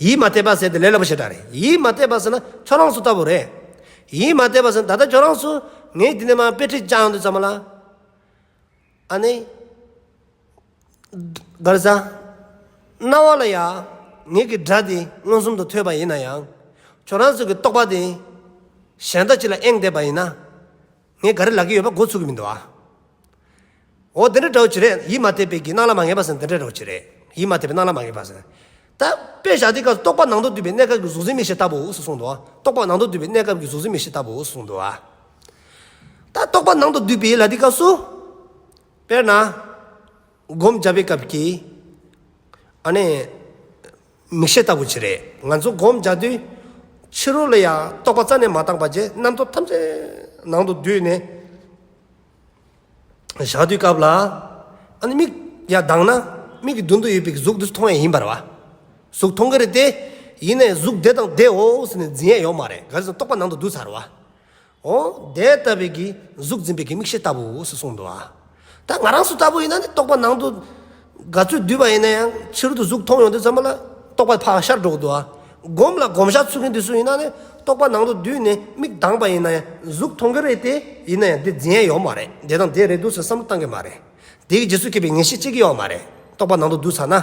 ཡིད་མ་གཏད་པ་ཟེར་དེ་ལས་སླ་པོ་ཞེ་དྲག་རེད། ཡིད་མ་གཏད་པ་ཟེར་ན་ཁྱོད་རང་ཚོ་ལྟ་བུ་རེད། ཡིད་མ་གཏད་པ་ཟེར་ན་ད་ལྟ་ཁྱོད་རང་ཚོ་ངས་འདི་ནས་མར་དཔེ་ཁྲིད་བཅར་ཡོང་དུས་ཙམ་པ་ལ། ཨ་ནི། ག་རེ་ཟ། རྣ་བ་ལ་ཡ། ངེད་ཀྱི་སྒྲ་དེ་མངོན་སུམ་དུ་ཐོས་པ་ཡིན་ན་ཡང་། ཁྱོད་རང་ཚོ་གི་རྟོག་པ་དེ། གཞན་དག་ཅིག་ལ་གཡེང་བསྡད་པ་ཡིན་ན། ངས་ག་རེ་ལབ་ཀྱི་ཡོད་པ་གོ་ཚུགས་ཀྱི་མི་འདུག་ཨ། འོ་དེ་འདྲ་འདྲ་བོ་ཅིག་རེད། ཡིད་མ་གཏད་པའི་གི་སྣང་ལ་མ་ངེས་པ་ཟེར་ན་དེ་འདྲ་འདྲ་བོ་ཅིག་རེད། ཡིད་མ་གཏད་པའི་སྣང་ལ་མ་ངེས་པ་ཟེར་ན། ད་དཔེ་བཞག་དུས་སྐབས་སུ་རྟོག་པ་ནང་དུ་འདུས་པའི་གནས་སྐབས་ཀྱི་གཟུགས་འཛིན་མིག་ཤེས་ལྟ་བུ་ཟེར་གསུངས་འདུག་བ། རྟོག་པ་ནང་དུ་འདུས་པའི་གནས་སྐབས་ཀྱི་གཟུགས་འཛིན་མིག་ཤེས་ལྟ་བུ་ཟེར་གསུངས་འདུག་བ། ད་རྟོག་པ་ནང་དུ་འདུས་པའི་ལ་དུས་སྐབས་སུ། དཔེར་ན། སྒོམ་རྒྱག་པའི་སྐབས་ཀྱི། ཨ་ནི། མིག་ཤེས་ལྟ་བུ་ཅིག་རེད། ང་ཚོ་སྒོམ་རྒྱག་དུས། ཕྱི་རོལ་ལ་ཡང་རྟོག་པ་རྩ་ནས་མ་བཏང་པ་བྱས་རྣམ་རྟོག་ཐམས་ཅད་ནང་དུ་བསྡུས་ནས། བཞག་དུས་སྐབས་ལ། ཨ་ནི་མིག་ཡར་གདངས་ན། མིག་གི་མདུན་དུ་ཡོད་པའི་གཟུགས་འདི་མཐོང་ཡ་ཡིན་པ་རེད་བ། གཟུགས་མཐོང་གི་རེད་དེ། ཡིན་ནའི་གཟུགས་དེ་དང་དེའོ་ཟེར་ནས་འཛིན་ཡ་ཡོད་མ་རེད། ག་རེ་ཟེར་ན་རྟོག་པ་ནང་དུ་བསྡུས་ཚར་བ། འོ། དེ་ལྟ་བུའི་གི་གཟུགས་འཛིན་པའི་གི་མིག་ཤེས་ལྟ་བུ་ཟེར་གསུངས་འདུག་བ། ད་ང་རང་ཚོ་ལྟ་བུ་ཡིན་ན་ནི་རྟོག་པ་ནང་དུ། ག་ཚོད་བསྡུས་པ་ཡིན་ན་ཡང་ཕྱི་རོལ་དུ་གཟུགས་མཐོང་ཡོང་དུས་ཙམ་པ་ལ་རྟོག་པ་ཕར་ཤར་འགྲོ་གི་འདུག་བ། སྒོམ་ལ་སྒོམ་ཞག་ཚུགས་མཁན་དེ་ཚོ་ཡིན་ན་ནི་རྟོག་པ་ནང་དུ་བསྡུས་ནས་མིག་གདངས་པ་ཡིན་ན་ཡང་གཟུགས་མཐོང་གི་རེད་དེ། ཡིན་ན་ཡང་དེ་འཛིན་ཡ་ཡོད་མ་རེད། དེ་དང་དེ་རེད་འདུག་ཟེར་བསམ་བློ་བཏང་གི་མ་རེད། དེ་གི་རྗེས་སུ་སྐྱེས་པའི་ངེས་ཤེས་སྐྱེ་གི་ཡོད་མ་རེད། རྟོག་པ་ནང་དུ་བསྡུས་ཚར་ན།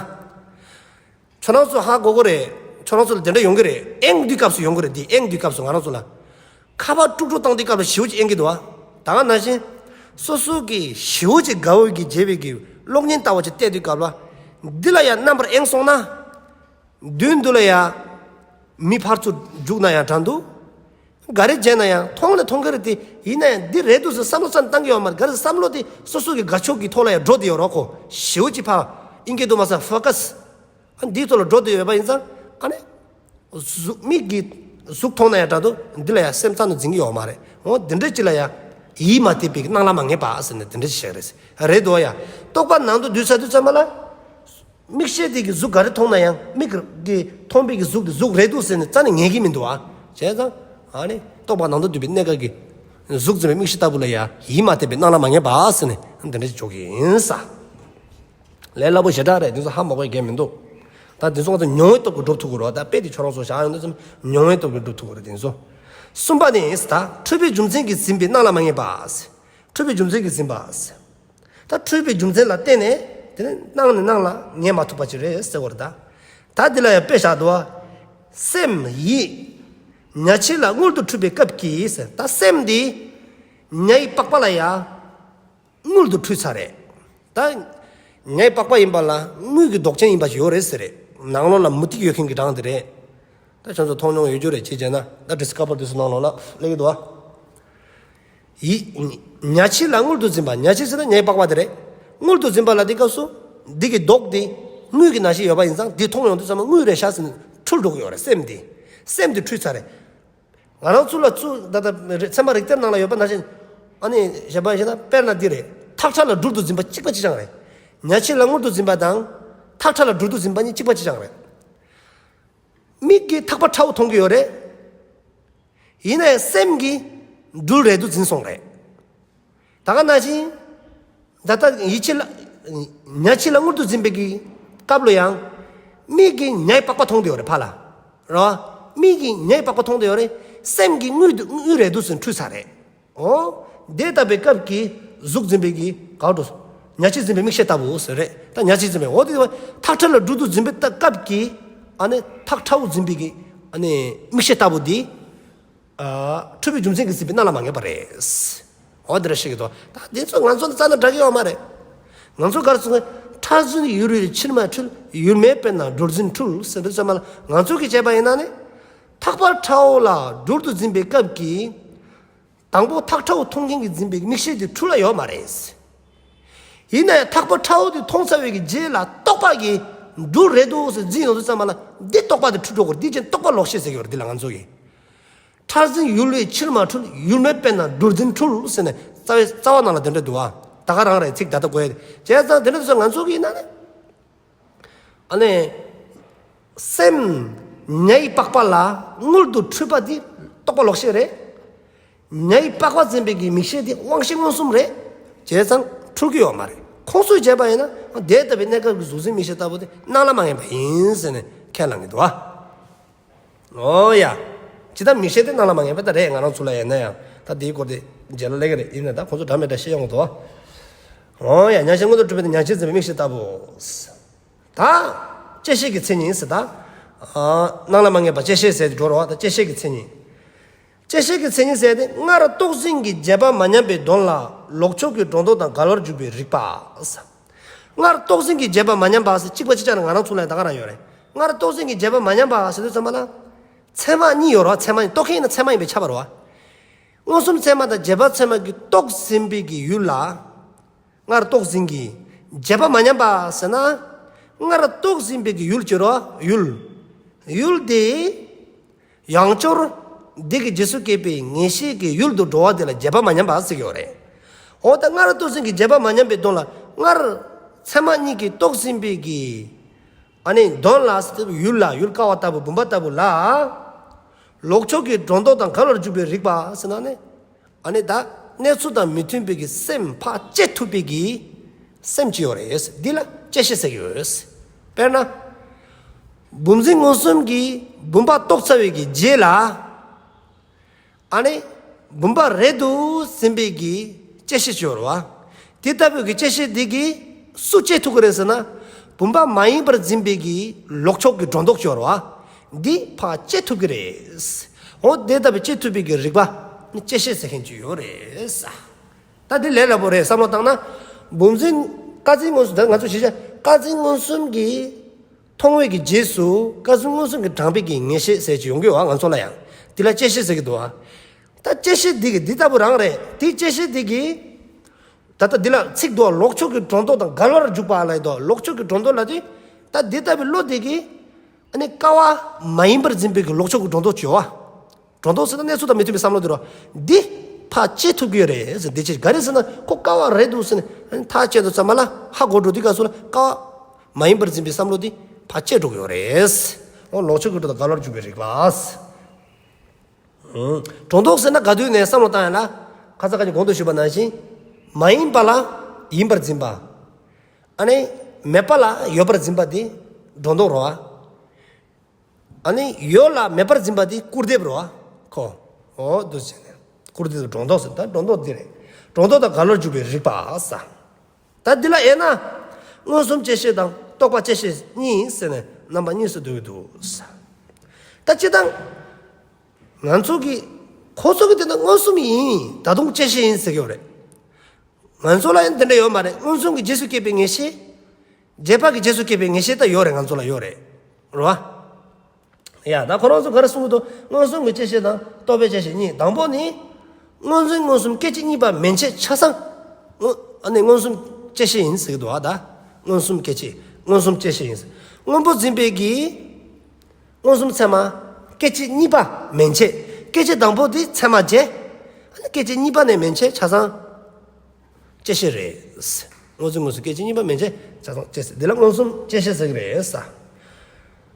ཁྱོད་རང་ཚོ་ཧ་གོ་གི་རེད། ཁྱོད་རང་ཚོ་ལ་དེ་འདྲ་ཡོང་གི་རེད། གཡེང་དུས་སྐབས་སུ་ཡོང་གི་རེད། དེ་གཡེང་དུས་སྐབས་སུ་ང་རང་ཚོ་ལ། ཁ་པར་དཀྲུག་དཀྲུག་བཏང་དུས་སྐབས་ལ་ཞེ་པོ་ཅིག་གཡེང་གི་འདུག་བ། ད་ག་ནང་བཞིན། སོ་སོ་གི་ཞེ་པོ་ཅིག་དགའ་བོ་གི་བྱས་པའི་གི་གློག་བརྙན་ལྟ་བུ་ཅིག་བལྟས་དུས་སྐབས་ལ། འདི་ལ་ཡང་རྣམ་པར་གཡེང་སོང་ན། མདུན་དུ་ལ་ཡང་མི་ཕར་ཚུར་རྒྱུག་ན་ཡང་དྲག་འདུག་ག་རེ་བྱས་ན་ཡང་མཐོང་ལ་མཐོང་གི་རེད་དེ། ཡིན་ན་ཡང་འདི་རེད་འདུག་ཟེར་བསམ་བློ་ཙམ་བཏང་གི་ཡོད་མ་རེད། ག་རེ་བསམ་བློ་དེ་སོ་སོ་གི་དགའ་ཕྱོགས་ཀྱི་ཐོག་ལ་ཡང་འགྲོ་བསྡད་ཡོད་རེད་ཁོ། ཞེ་པོ་ཅིག་ཕར་གཡེང་གི་འདུག་མ་ཟད་ཕོ་ཀས། ཨ་འདིའི་ཐོག་ལ་འགྲོ་བསྡད་ཡོད་པ་ཡིན་ཙང་། ཨ་ནི། གཟུགས་མིག་གིས་གཟུགས་མཐོང་ན་ཡང་དྲག་འདུག་འདི་ལ་ཡང་སེམས་རྩ་ནས་འཛིན་གྱི་ཡོད་མ་རེད། འོ་འདི་འདྲ་ཅིག་ལ་ཡང་། ཡིད་མ་གཏད་པའི་སྣང་ལ་མ་ངེས་པ་ཟེར་ནས་འདི་འདྲ་ཅིག་བཤད་རེད། རེད་འདུག་ཡ། རྟོག་པ་ནང་དུ་བསྡུས་ཚར་དུས་ཙམ་པ་ལ། མིག་ཤེས་དེ་གིས་གཟུགས་ག་རེ་མཐོང་ན་ཡང་མིག་གིས་མཐོང་བའི་གི་གཟུགས་དེ་གཟུགས་རེད་འདུག་ཟེར་ནས་རྩ་ནས་ངེས་ཀྱི་མི་འདུག་ཨ། བྱས་ཙང་། ཨ་ནི་རྟོག་པ་ནང་དུ་འདུས་པའི་གནས་སྐབས་ཀྱི་གཟུགས་འཛིན་པའི་མིག་ཤེས་ལྟ་བུ་ལ་ཡང་ཡིད་མ་གཏད་པའི་སྣང་ལ་མ་ངེས་པ་ཟེར་ནས་འདི་འདྲ་ཅིག་འཇོག་གི་ཡིན་ས། ལས་སླ་པོ་ཞེ་དྲག་རེད། འདི་ཚོ་ཧ་མ་གོ་ཡ་གང་ཡང་མི་འདུག་ད་འདི་ཚོ་ང་ཚོ་མྱོང་བའི་སྟོབས་ཀྱིས་འགྲུབ་ཐུབ་ཀྱི་རེད། ད་དཔེ་དེ་ཁྱོད་རང་ཚོ་བཞག་ཡོང་དུས་ཙམ་མྱོང་བའི་སྟོབས་ཀྱིས་འགྲུབ་ཐུབ་ཀྱི་རེད་འདི་ཚོ། གསུམ་པ་ནི་ད་འཁྲུལ་པའི་རྒྱུ་མཚན་གྱིས་ཟིན་པའི་སྣང་ལ་མ་ངེས་པ། འཁྲུལ་པའི་རྒྱུ་མཚན་གྱིས་ཟིན་པ། ད་འཁྲུལ་པའི་རྒྱུ་མཚན་ལ་བརྟེན་ནས་དེ་ནི་སྣང་ནས་སྣང་ལ་ངེས་མ་ཐུབ་པ་ཅིག་རེད་ཟེར་བ་རེད་ད། ད་འདི་ལ་ཡང་དཔེ་བཞག་འདུག་བ། སེམས་ཡིད། ཉ་ཕྱིས་ལ་དངུལ་དུ་འཁྲུལ་པའི་སྐབས་ཀྱིས་ཟེར། ད་སེམས་འདི་ཉའི་པགས་པ་ལ་ཡང་། དངུལ་དུ་འཁྲུལ་ཚར་རེད། ད། ཉའི་པགས་པ་ཡིན་པ་ལ་དངུལ་གྱི་མདོག་ཅན་ཡིན་པ་ཞིག་ཡོད་རེད་ཟེར་རེད། ནང་ལོགས་ལ་མུ་ཏིག་ཡོད་མཁན་གྱི་གྲངས་དེ་རེད། ད་ཁྱོད་ཚོ་མཐོང་མྱོང་ཡོད་རྒྱུ་རེད། ཅི་བྱས་ན་ད་ཌིས་ཁ་བར་དེ་ཚོ་ནང་ལོགས་ལ་སླེབས་ཀྱི་འདུག་ཨ། ཡིད། ཉ་ཕྱིས་ལ་དངུལ་དུ་འཛིན་པ། ཉ་ཕྱིས་ཟེར་ན་ཉའི་པགས་པ་དེ་རེད། དངུལ་དུ་འཛིན་པ་ལ་དེ་སྐབས་སུ། འདི་གི་མདོག་དེ། དངུལ་གྱི་ནང་བཞིན་ཡོད་པ་ཡིན་ཙང་འདི་མཐོང་ཡོང་དུས་ཙམ་པ་དངུལ་རེད་ཤག་ཟེར་ནས་འཁྲུལ་འགྲོ་གི་ཡོད་རེད་སེམས་དེ། སེམས་དེ་འཁྲུལ་ཚར་རེད། ང་རང་ཚོ་ལ་ཚུ་ད་ལྟ་རེ་ཚད་མ་རིགས་གཏེར་ནང་ལ་ཡོད་པ་ནང་བཞིན། ཨ་ནི་གཞན་པ་བཤད་ན་དཔེར་ན་འདི་རེད། ཐག་ཁྲ་ལ་སྦྲུལ་དུ་འཛིན་པ་གཅིག་པ་གཅིག་རྐྱང་རེད། ཉ་ཕྱིས་ལ་དངུལ་དུ་འཛིན་པ་དང་། ཐག་ཁྲ་ལ་སྦྲུལ་དུ་འཛིན་པ་གཉིས་གཅིག་པ་གཅིག་རྐྱང་རེད། མིག་གིས་ཐག་པ་ཁྲ་བོ་མཐོང་གི་ཡོད་རེད། ཡིན་ནའི་སེམས་ཀྱིས་སྦྲུལ་རེད་དུ་འཛིན་སོང་རེད། ད་ག་ནང་བཞིན། ད་ལྟ་ཡིད་ཕྱིས་ལ། ཉ་ཕྱིས་ལ་དངུལ་དུ་འཛིན་པའི་གི་སྐབས་ལ་ཡང་། མིག་གིས་ཉའི་པགས་པ་མཐོང་དེ་ཡོད་རེད་ཕར་ལ། རེད་བ། མིག་གིས་ཉའི་པགས་པ་མཐོང་དེ་ཡོད་རེད། སེམས་ཀྱིས་དངུལ་དུ་དངུལ་རེད་དུ་ཟེར་འཁྲུལ་ཚར་རེད། འོ། དེ་ལྟ་བུའི་སྐབས་ཀྱི་གཟུགས་འཛིན་པའི་གི་ག་འགྲོ། ཉ་ཕྱིས་འཛིན་པའི་མིག་ཤེས་ལྟ་བུ་ཟེར་རེད། ད་ཉ་ཕྱིས་འཛིན་པའི་འོ་དེ་ཐག་ཁྲ་ལ་སྦྲུལ་དུ་འཛིན་པའི་སྐབས་ཀྱི། ཨ་ནི་ཐག་ཁྲ་བོ་འཛིན་པའི་གི། ཨ་ནི་མིག་ཤེས་ལྟ་བུ་དེ། ཨ། འཁྲུལ་པའི་རྒྱུ་མཚན་གྱིས་ཟིན་པའི་སྣང་ལ་མ་ངེས་པ་རེད། འོ་འདི་ར་ཤེས་ཀྱི་འདུག་ད་འདི་ཚོ་ང་ཚོ་དང་རྩ་ནས་འདྲ་གི་ཡོད་མ་རེད། ང་ཚོ་ག་རེ་ཟེར་ན། ཁྲ་འཛིན་ཡུལ་བའི་ཕྱིར་མ་འཁྲུལ། ཡུལ་མེད་པས་ན་སྦྲུལ་འཛིན་འཁྲུལ་ཟེར་འདི་ཚོ་མ་ལ་ང་ཚོ་གིས་བྱས་པ་ཡིན་ན་ནི། ཐག་པ་ཁྲ་བོ་ལ་སྦྲུལ་དུ་འཛིན་པའི་སྐབས་ཀྱི། དང་པོ་ཐག་ཁྲ་བོ་མཐོང་མཁན་གྱིས་འཛིན་པའི་མིག་ཤེས་དེ་འཁྲུལ་ལ་ཡོད་མ་རེད། ཡིན་ནའི་ཐག་པ་ཁྲ་བོ་དེ་མཐོང་ཚར་བའི་གི་རྗེས་ལ་རྟོག་པ་གིས་སྦྲུལ་རེད་འདུག་ཟེར་འཛིན་ཡོང་དུས་ཙམ་པ་ལ་འདི་རྟོག་པ་དེ་འཁྲུལ་འགྲོ་གི་རེད། འདི་ཅན་རྟོག་པ་ལོག་ཤེས་ཟེར་གྱི་ཡོད་རེད། འདི་ལ་ང་ཚོ་གིས། ཁྲ་འཛིན་ཡུལ་བའི་ཕྱིར་མ་འཁྲུལ། ཡུལ་མེད་པས་ན་སྦྲུལ་འཛིན་འཁྲུལ་ཟེར་ནས་རྩ་བའི་རྩ་བ་ནང་ལ་དེ་འདྲ་འདུག་ཨ། ད་ག་རང་རེད། ཚིག་ད་ལྟ་གོ་ཡ་དེ་བྱས་ཙང་དེ་འདྲ་འདུག་ས་ང་ཚོ་གིས་ཡིན་ན་ནི། ཨ་ནི། སེམས་ཉའི་པགས་པ་ལ་དངུལ་དུ་འཁྲུལ་པ་འདི་རྟོག་པ་ལོག་ཤེས་རེད། ཉའི་པགས་པ་འཛིན་པའི་གི་མིག་ཤེས་འདི་དབང་ཤེས་མངོན་སུམ་རེད། བྱས་ཙང་འཁྲུལ་གྱི་ཡོད་མ་རེད། ཁོང་ཚོས་བྱས་པ་ཡིན་ན་དེ་ལྟ་བུའི་གནས་སྐབས་ཀྱི་གཟུགས་འཛིན་མིག་ཤེས་ལྟ་བུ་དེ་སྣང་ལ་མ་ངེས་པ་ཡིན་ཟེར་ནས་ཁས་བླངས་ཀྱི་འདུག་ཨ། འོ་ཡ། ཇི་ལྟར་མིག་ཤེས་དེ་སྣང་ལ་མ་ངེས་པ་ད་རེད། ང་རང་ཚོ་ལ་ཡིན་ན་ཡང་ད་དེའི་སྐོར་དེ་རྗེས་ལ་སླེབས་ཀྱི་རེད། ཡིན་ན་ད་ཁོང་ཚོ་འདྲ་མི་འདྲ་བཤད་ཡོང་གི་འདུག་ཨ། འོ་ཡ། ཉ་ཕྱིས་ལ་དངུལ་དུ་འཁྲུལ་པ་དེ་ཉ་ཕྱིས་འཛིན་པའི་མིག་ཤེས་ལྟ་བུ། ད། བཅད་ཤེས་ཀྱི་མཚན་ཉིད་ཟེར་ད། ཨ། སྣང་ལ་མ་ངེས་པ་བཅད་ཤེས་ཟེར་དེ་འགྲོ་རོགས། ད་བཅད་ཤེས་ཀྱི་མཚན་ཉིད། བཅད་ཤེས་ཀྱི་མཚན་ཉིད་ཟེར་དེ་སྔར་རྟོགས་ཟིན་གྱི་བྱེད་པ་མ་ཉམས་པའི་དོན་ལ་ལོག་ཕྱོགས་ཀྱི་སྒྲོ་འདོགས་དང་འགལ་བར་འཇུག་པའི་རིགས་པ། སྔར་རྟོགས་ཟིན་གྱི་བྱེད་པ་མ་ཉམས་པ་ཟེར་གཅིག་པ་གཅིག་རྐྱང་རེད། ང་རང་ཚོ་ལ་ད་ག་རང་ཡོད་རེད། སྔར་རྟོགས་ཟིན་གྱི་རྗེས་དཔག་མ་ཉམས་པ་ཟེར་དུས་ཙམ་པ་ལ། ཚད་མ་གཉིས་ཡོད་རེད་བ། ཚད་མ་གཉིས། རྟོགས་མཁན་ཡིན་ན་ཚད་མ་ཡིན་པས་ཁྱབ་པ་རེད་བ། མངོན་སུམ་ཚད་མ་དང་རྗེས་དཔག་ཚད་མ་གིས་རྟོགས་ཟིན་པའི་གི་ཡུལ་ལ། སྔར་རྟོགས་ཟིན་གྱི་རྗེས་དཔག་མ་ཉམས་པ་ཟེར་ན། སྔར་རྟོགས་ཟིན་པའི་གི་ཡུལ་གྱི་རོ། ཡུལ། ཡུལ་དེ། ཡང་བསྐྱར། དེ་གི་རྗེས་སུ་སྐྱེས་པའི་ངེས་ཤེས་ཀྱི་ཡུལ་དུ་འགྲོ་བ་དེ་ལ་རྗེས་དཔག་མ་ཉམས་པ་ཟེར་གྱི་ཡོད་རེད། འོ་ད་སྔར་རྟོགས་ཟིན་གྱི་རྗེས་དཔག་མ་ཉམས་པའི་དོན་ལ། སྔར་ཚད་མ་གཉིས་ཀྱིས་རྟོགས་ཟིན་པའི་གི། ཨ་ནི་དོན་ལ་ཟེར་ཡུལ་ལ། ཡུལ་ཀ་བ་ལྟ་བུ། བུམ་པ་ལྟ་བུ་ལ། ལོག་ཕྱོགས་ཀྱི་སྒྲོ་འདོགས་དང་འགལ་བར་འཇུག་པའི་རིགས་པ་ཟེར་ན་ནི། ཨ་ནི་ད་གནས་ཚུལ་དང་མི་མཐུན་པའི་གི་སེམས་ཕར་བཅད་ཐུབ་པའི་གི་སེམས་ཅིག་ཡོད་རེད། འདི་ལ་བཅད་ཤེས་ཟེར་གྱི་ཡོད། དཔེར་ན། བུམ་འཛིན་མངོན་སུམ་གྱིས་བུམ་པ་རྟོགས་ཚར་བའི་གི་རྗེས་ལ། ཨ་ནི་བུམ་པ་རེད་འདུག་ཟིན་པའི་གི་བཅད་ཤེས་ཅིག་ཡོད་རེད་བ། དེ་ལྟ་བུའི་གི་བཅད་ཤེས་འདི་གིས་སུ་བཅད་ཐུབ་ཀྱི་རེད་ཟེར་ན། བུམ་པ་མ་ཡིན་པར་འཛིན་པའི་གི་ལོག་ཕྱོགས་ཀྱི་སྒྲོ་འདོགས་ཅིག་ཡོད་རེད་བ། འདི་ཕར་བཅད་ཐུབ་ཀྱི་རེད། འོ་དེ་ལྟ་བུའི་བཅད་ཐུབ་པའི་གི་རིགས་པ་ནི་བཅད་ཤེས་ཟེར་མཁན་ཅིག་ཡོད་རེད། ད་འདི་ལས་སླ་པོ་རེད། བསམ་བློ་བཏང་ན། བུམ་འཛིན། སྐར་འཛིན་མངོན་སུམ། ད་ང་ཚོ་གཞི་བཞག་སྐར་འཛིན་མངོན་སུམ་གྱིས་མཐོང་བའི་གི་རྗེས་སུ་སྐར་འཛིན་མངོན་སུམ་གྱིས་དྲངས་པའི་གི་ངེས་ཤེས་ཟེར་ཅིག་ཡོང་གི་ཡོད་བ། ང་ཚོ་ལ་ཡང་། དེ་ལ་བཅད་ཤེས་ཟེར་གྱི་འདུག་བ། ད་བཅད་ཤེས་འདི་གི་འདི་ལྟ་བུ་རང་རེད། དེ་བཅད་ཤེས་འདི་གི། ད་ལྟ་འདི་ལ་ཚིག་འདུག་བ། ལོག་ཕྱོགས་ཀྱི་སྒྲོ་འདོགས་དང་འགལ་བར་འཇུག་པ་ལབ་ཡོད་དོ། ལོག་ཕྱོགས་ཀྱི་སྒྲོ་འདོགས་ལབ་དུས། ད་འདི་ལྟ་བུའི་བློ་འདི་གིས། ཨ་ནི་ཀ་བ་མ་ཡིན་པར་འཛིན་པའི་གི་ལོག་ཕྱོགས་ཀྱི་སྒྲོ་འདོགས་ཅིག་ཡོད་བ། སྒྲོ་འདོགས་ཟེར་ན་གནས་ཚུལ་དང་མི་མཐུན་པའི་བསམ་བློ་དེ་རེད་བ། འདི་ཕར་བཅད་ཐུབ་ཀྱི་ཡོད་རེད་ཟེར། འདི་བཅད། ག་རེ་ཟེར་ན་ཁོ་ཀ་བ་རེད་འདུག་ཟེར་ནས་ཐག་བཅད་དུས་ཙམ་པ་ལ་ཧ་གོ་འགྲོ་དུས་སྐབས་སུ་ལ་ཀ་བ་མ་ཡིན་པར་འཛིན་པའི་བསམ་བློ་འདི་ཕར་བཅད་འགྲོ་གི་ཡོད་རེད། འོ་ལོག་ཕྱོགས་ཀྱི་སྒྲོ་འདོགས་དང་འགལ་བར་འཇུག་པའི་རིགས་པ། ཨང་། སྒྲོ་འདོགས་ཟེར་ན་ག་དུས་ནས་བསམ་བློ་བཏང་ཡ་ལ། ཁ་ས་ཁ་ཉིན་གོང་དུ་ཞུས་པ་ནང་བཞིན། མ་ཡིན་པ་ལ་ཡིན་པར་འཛིན་པ། ཨ་ནི་མེད་པ་ལ་ཡོད་པར་འཛིན་པ་འདི་སྒྲོ་འདོགས་རེད་བ། ཨ་ནི་ཡོད་ལ་མེད་པར་འཛིན་པ་འདི་སྐུར་འདེབས་རེད་བ། ཁོ། འོ་འདུག་ཟེར་ནས། སྐུར་འདེབས་སྒྲོ་འདོགས་ཟེར། ད་སྒྲོ་འདོགས་འདི་རེད། སྒྲོ་འདོགས་དང་འགལ་བར་འཇུག་པའི་རིགས་པ་ས། ད་འདི་ལ་དབྱེ་ན། མངོན་སུམ་བཅད་ཤེས་དང་རྟོག་པ་བཅད་ཤེས་གཉིས་ཟེར་ནས་རྣམ་པ་གཉིས་སུ་འདུས་འདུག་ས། ད་སྤྱིར་བཏང་། ང་ཚོ་གི་ཁོ་ཚོ་གི་དེ་ན་མངོན་སུམ་ཡིན། ད་དུང་བཅད་ཤེས་ཡིན་ཟེར་གྱི་ཡོད་རེད། ང་ཚོ་ལ་ཡང་དེ་འདྲ་ཡོད་མ་རེད། མངོན་སུམ་གྱི་རྗེས་སུ་སྐྱེས་པའི་ངེས་ཤེས། རྗེས་དཔག་གི་རྗེས་སུ་སྐྱེས་པའི་ངེས་ཤེས་ད་ཡོད་རེད། ང་ཚོ་ལ་ཡོད་རེད། རེད་བ། ཡ་ད་ཁོ་རང་ཚོ་ག་རེ་གསུང་གི་འདུག་མངོན་སུམ་གྱི་བཅད་ཤེས་དང་རྟོག་པའི་བཅད་ཤེས་གཉིས། དང་པོ་ནི། སྔོ་འཛིན་མངོན་སུམ་སྐད་ཅིག་གཉིས་པ་མན་ཆད་ཆ་ཚང་། སྔོ། ཨ་ནི་མངོན་སུམ་བཅད་ཤེས་ཡིན་ཟེར་གྱི་འདུག་བ། ད་མངོན་སུམ་སྐད་ཅིག་མངོན་སུམ་བཅད་ཤེས་ཡིན། སྔོན་པོ་འཛིན་པའི་གི། མངོན་སུམ་ཚད་མ། སྐད་ཅིག་གཉིས་པ་མན་ཆད། སྐད་ཅིག་དང་པོ་དེ་ཚད་མ་བྱས། ཨ་ནི་སྐད་ཅིག་གཉིས་པ་ནས་མན་ཆད་ཆ་ཚང་བཅད་ཤེས་རེད། སྔོ་འཛིན་མངོན་སུམ་སྐད་ཅིག་གཉིས་པ་མན་ཆད་ཆ་ཚང་བཅད་ཤེས། འདི་ལ་མངོན་སུམ་བཅད་ཤེས་ཟེར་གྱི་རེད་ས།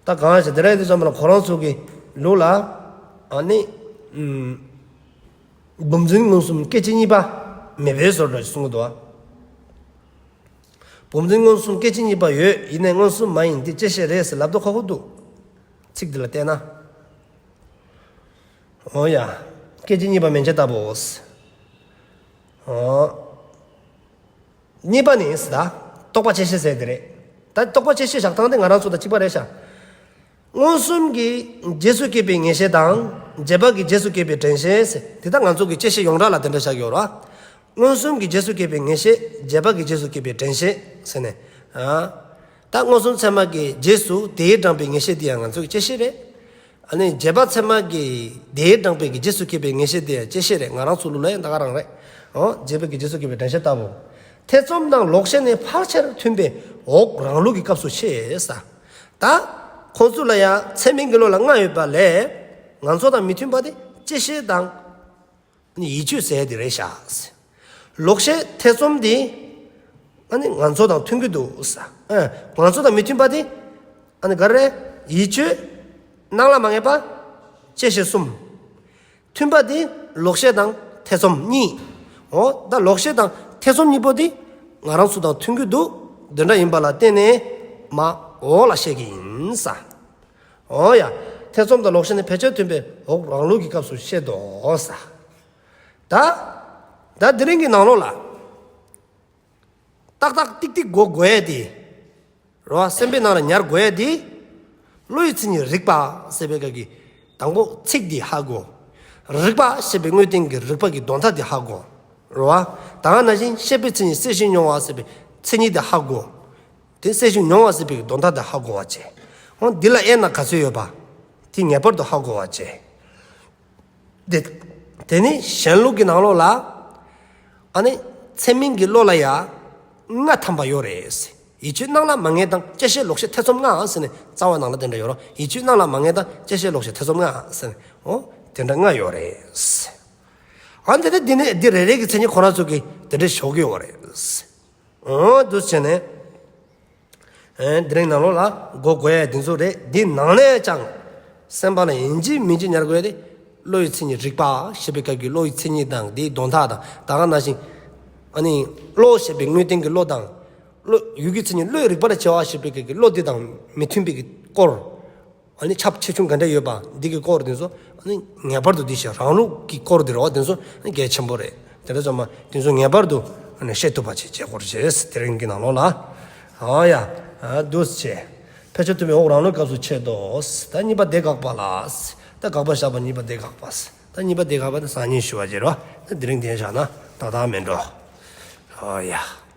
ད་གང་ཞིག་དེ་རེད་དུས་ཙམ་པ་ལ་ཁོ་རང་ཚོ་གི་ལུགས་ལ། ཨ་ནི། ཨུམ། བུམ་འཛིན་མངོན་སུམ་སྐད་ཅིག་གཉིས་པ་མེད་པའི་བཟོ་འདྲ་ཞིག་གསུང་གི་འདུག་བ། བུམ་འཛིན་མངོན་སུམ་སྐད་ཅིག་གཉིས་པ་ཡོད། ཡིན་ནའི་མངོན་སུམ་མ་ཡིན་ཏེ་བཅད་ཤེས་རེད་ཟེར་ལབ་དུས་ཁག་པོ་འདུག་ཚིག་འདི་ལ་བལྟས་ན། འོ་ཡ། སྐད་ཅིག་གཉིས་པ་མན་ཆད་ལྟ་བུ། འོ། གཉིས་པ་ནི་ཟེར་ད། རྟོག་པ་བཅད་ཤེས་ཟེར་དེ་རེད། ད་རྟོག་པ་བཅད་ཤེས་བཞག་སྟངས་དེ་ང་རང་ཚོ་དང་གཅིག་པ་རེད་ཤག་མངོན་སུམ་གྱི་རྗེས་སུ་སྐྱེས་པའི་ངེས་ཤེས་དང་། རྗེས་དཔག་གི་རྗེས་སུ་སྐྱེས་པའི་དྲན་ཤེས་ཟེར། དེ་ད་ང་ཚོ་གི་བཅད་ཤེས་ཡོངས་གྲགས་ལ་དེ་འདྲ་བཞག་ཡོད་རེད་བ། མངོན་སུམ་གྱི་རྗེས་སུ་སྐྱེས་པའི་ངེས་ཤེས། རྗེས་དཔག་གི་རྗེས་སུ་སྐྱེས་པའི་དྲན་ཤེས་ཟེར་ནས། ཨ། ད་མངོན་སུམ་ཚད་མ་གི་རྗེས་སུ་དེས་དྲངས་པའི་ངེས་ཤེས་དེ་ཡང་ང་ཚོ་གི་བཅད་ཤེས་རེད། ཨ་ནི་རྗེས་དཔག་ཚད་མ་གི་དེས་དྲངས་པའི་གི་རྗེས་སུ་སྐྱེས་པའི་ངེས་ཤེས་དེ་ཡང་བཅད་ཤེས་རེད། ང་རང་ཚོ་ལུགས་ལ་ཡང་ད་ག་རང་རེད། འོ། རྗེས་དཔག་གི་རྗེས་སུ་སྐྱེས་པའི་དྲན་ཤེས་ལྟ་བུ། ཐེ་ཚོམ་དང་ལོག་ཤེས་ནི་ཕལ་ཆེར་མཐུན་པས་འོག་རང་ལུགས་ཀྱི་སྐབས་སུ་ཤེས་ས། ད་ཁོང་ཚོ་ལ་ཡང་ཚད་མིན་གྱི་བློ་ལ་ལྔ་ཡོད་པ་ལས། ང་ཚོ་དང་མི་མཐུན་པ་དེ་བཅད་ཤེས་དང་། ནི་ཡིད་དཔྱོད་ཟེར་ཡ་དེ་རེད་ཤག་ལོག་ཤེས་ཐེ་ཚོམ་དེ། ཨ་ནི་ང་ཚོ་དང་མཐུན་གྱི་འདུག་ས། ཨ། ང་ཚོ་དང་མི་མཐུན་པ་དེ། ཨ་ནི་ག་རེ། ཡིད་དཔྱོད། སྣང་ལ་མ་ངེས་པ། བཅད་ཤེས་གསུམ། མཐུན་པ་དེ་ལོག་ཤེས་དང་ཐེ་ཚོམ་གཉིས། འོ་ད་ལོག་ཤེས་དང་ཐེ་ཚོམ་གཉིས་པོ་དེ་ང་རང་ཚོ་དང་མཐུན་གྱི་འདུག་དེ་འདྲ་ཡིན་པ་ལ་བརྟེན་ནས་མ་འོག་ལ་བཤད་ཀྱི་ཡིན་ས། འོ་ཡ། ཐེ་ཚོམ་དང་ལོག་ཤེས་ནི་ཕལ་ཆེར་མཐུན་པས་འོག་རང་ལུགས་ཀྱི་སྐབས་སུ་བཤད་དོ་ས། ད། ད་དེ་རིང་གི་ནང་ལོགས་ལ། ཏག་ཏག་ཏིག་ཏིག་གོ་དགོས་ཡ་དེ། རེད་བ། སེམས་པའི་ནང་ལ་ཉར་དགོས་ཡ་དེ། བློ་ཡི་མཚན་ཉིད་རིག་པ་ཟེར་བའི་སྐབས་ཀྱི། དང་པོ་ཚིག་དེ་ཧ་གོ། རིག་པ་ཞེས་པའི་དངོས་བསྟན་གྱི་རིག་པ་གི་དོན་དག་དེ་ཧ་གོ། རེད་བ། ད་ག་ནང་བཞིན་ཤེས་པའི་མཚན་ཉིད་གསལ་ཞིང་མྱོང་བ་ཟེར་བའི་མཚན་ཉིད་དེ་ཧ་གོ། དེ་གསལ་ཞིང་མྱོང་བ་ཟེར་བའི་དོན་དག་དེ་ཧ་གོ་བ་བྱས། འོ་འདི་ལ་དབྱེ་ན་ག་ཚོད་ཡོད་པ། དེ་ངེས་པར་དུ་ཧ་གོ་བ་བྱས། དེ་དེ་ནི་གཞན་ལུགས་ཀྱི་ནང་ལོགས་ལ། ཨ་ནི་ཚད་མིན་གྱི་བློ་ལ་ཡང་ལྔ་ཐམ་པ་ཡོད་རེད། ཡིད་དཔྱོད་སྣང་ལ་མ་ངེས་དང་བཅད་ཤེས་ལོག་ཤེས་ཐེ་ཚོམ་ལྔ་ཟེར་ནས་རྩ་བ་ནང་ལ་དེ་འདྲ་ཡོད་རོ། ཡིད་དཔྱོད་སྣང་ལ་མ་ངེས་དང་བཅད་ཤེས་ལོག་ཤེས་ཐེ་ཚོམ་ལྔ་ཟེར་ནས་འོ་དེ་འདྲ་ལྔ་ཡོད་རེད། ཨ་ནི་དེ་ནི་འདི་ནི་འདི་རེ་རེ་གི་མཚན་ཉིད་ཁོ་རང་ཚོ་གི་དེ་འདྲ་ཞོག་གི་ཡོད་རེད། འོ་འདུག་བྱས་ནས། ཨེ་དེ་རིང་ནང་ལོགས་ལ་གོ་དགོས་ཡ་དེ་ཚོ་རེད། འདི་ནང་ནས་ཀྱང་སེམས་པ་ལ་ཡིན་གཅིག་མིན་གཅིག་ཉར་དགོས་ཡ་དེ། བློ་ཡི་མཚན་ཉིད་རིག་པ་ཞེས་པའི་སྐབས་ཀྱི་བློ་ཡི་མཚན་ཉིད་དང་དེའི་དོན་དག་དང་། ད་ག་ནང་བཞིན་ཨ་ནི་བློ་ཞེས་པའི་དངོས་བསྟན་གྱི་བློ་དང་། བློ་ཡུལ་གྱི་མཚན་ཉིད་བློའི་རིག་པ་ལ་བྱ་བ་ཞེས་པའི་སྐབས་ཀྱི་བློ་དེ་དང་མི་མཐུན་པའི་སྐོར། ཨ་ནི་ཁྱབ་ཆེ་ཆུང་ག་འདྲ་ཡོད་པ་འདི་གི་སྐོར་དེ་ཚོ་ཨ་ནི་ངེས་པར་དུ་འདི་ཤེས་རང་ལུགས་ཀྱི་སྐོར་དེ་རེད་བ། དེ་ཚོ་ཨ་ནི་གལ་ཆེན་པོ་རེད། དེ་འདྲ་ཚང་མ་དེ་ཚོ་ངེས་པར་དུ་ཨ་ནི་ཤེས་ཐུབ་པ་བྱེད་བྱེད་སྐོར་བྱེད། དེ་རིང་གི་ནང་ལོགས་ལ། ཨ་ཡ། ཨ་འདུག་སེ་བྱས། ཕལ་ཆེར་ཐུབ་པའི་འོག་རང་ལུགས་སྐབས་སུ་ཆེད་དོ། ད་གཉིས་པ་དེ་དགག་པ་ལ། ད་དགག་པ་བཞག་པ་གཉིས་པ་དེ་དགག་པ། ད་གཉིས་པ་དེ་དགག་པ་དེ་སང་ཉིན་ཞུ་བ་བྱེད་རོགས། ད་དེ་རིང་དེ་བཞག་ན་ཏག་ཏག་མེད་འགྲོ། ཨ་ཡ།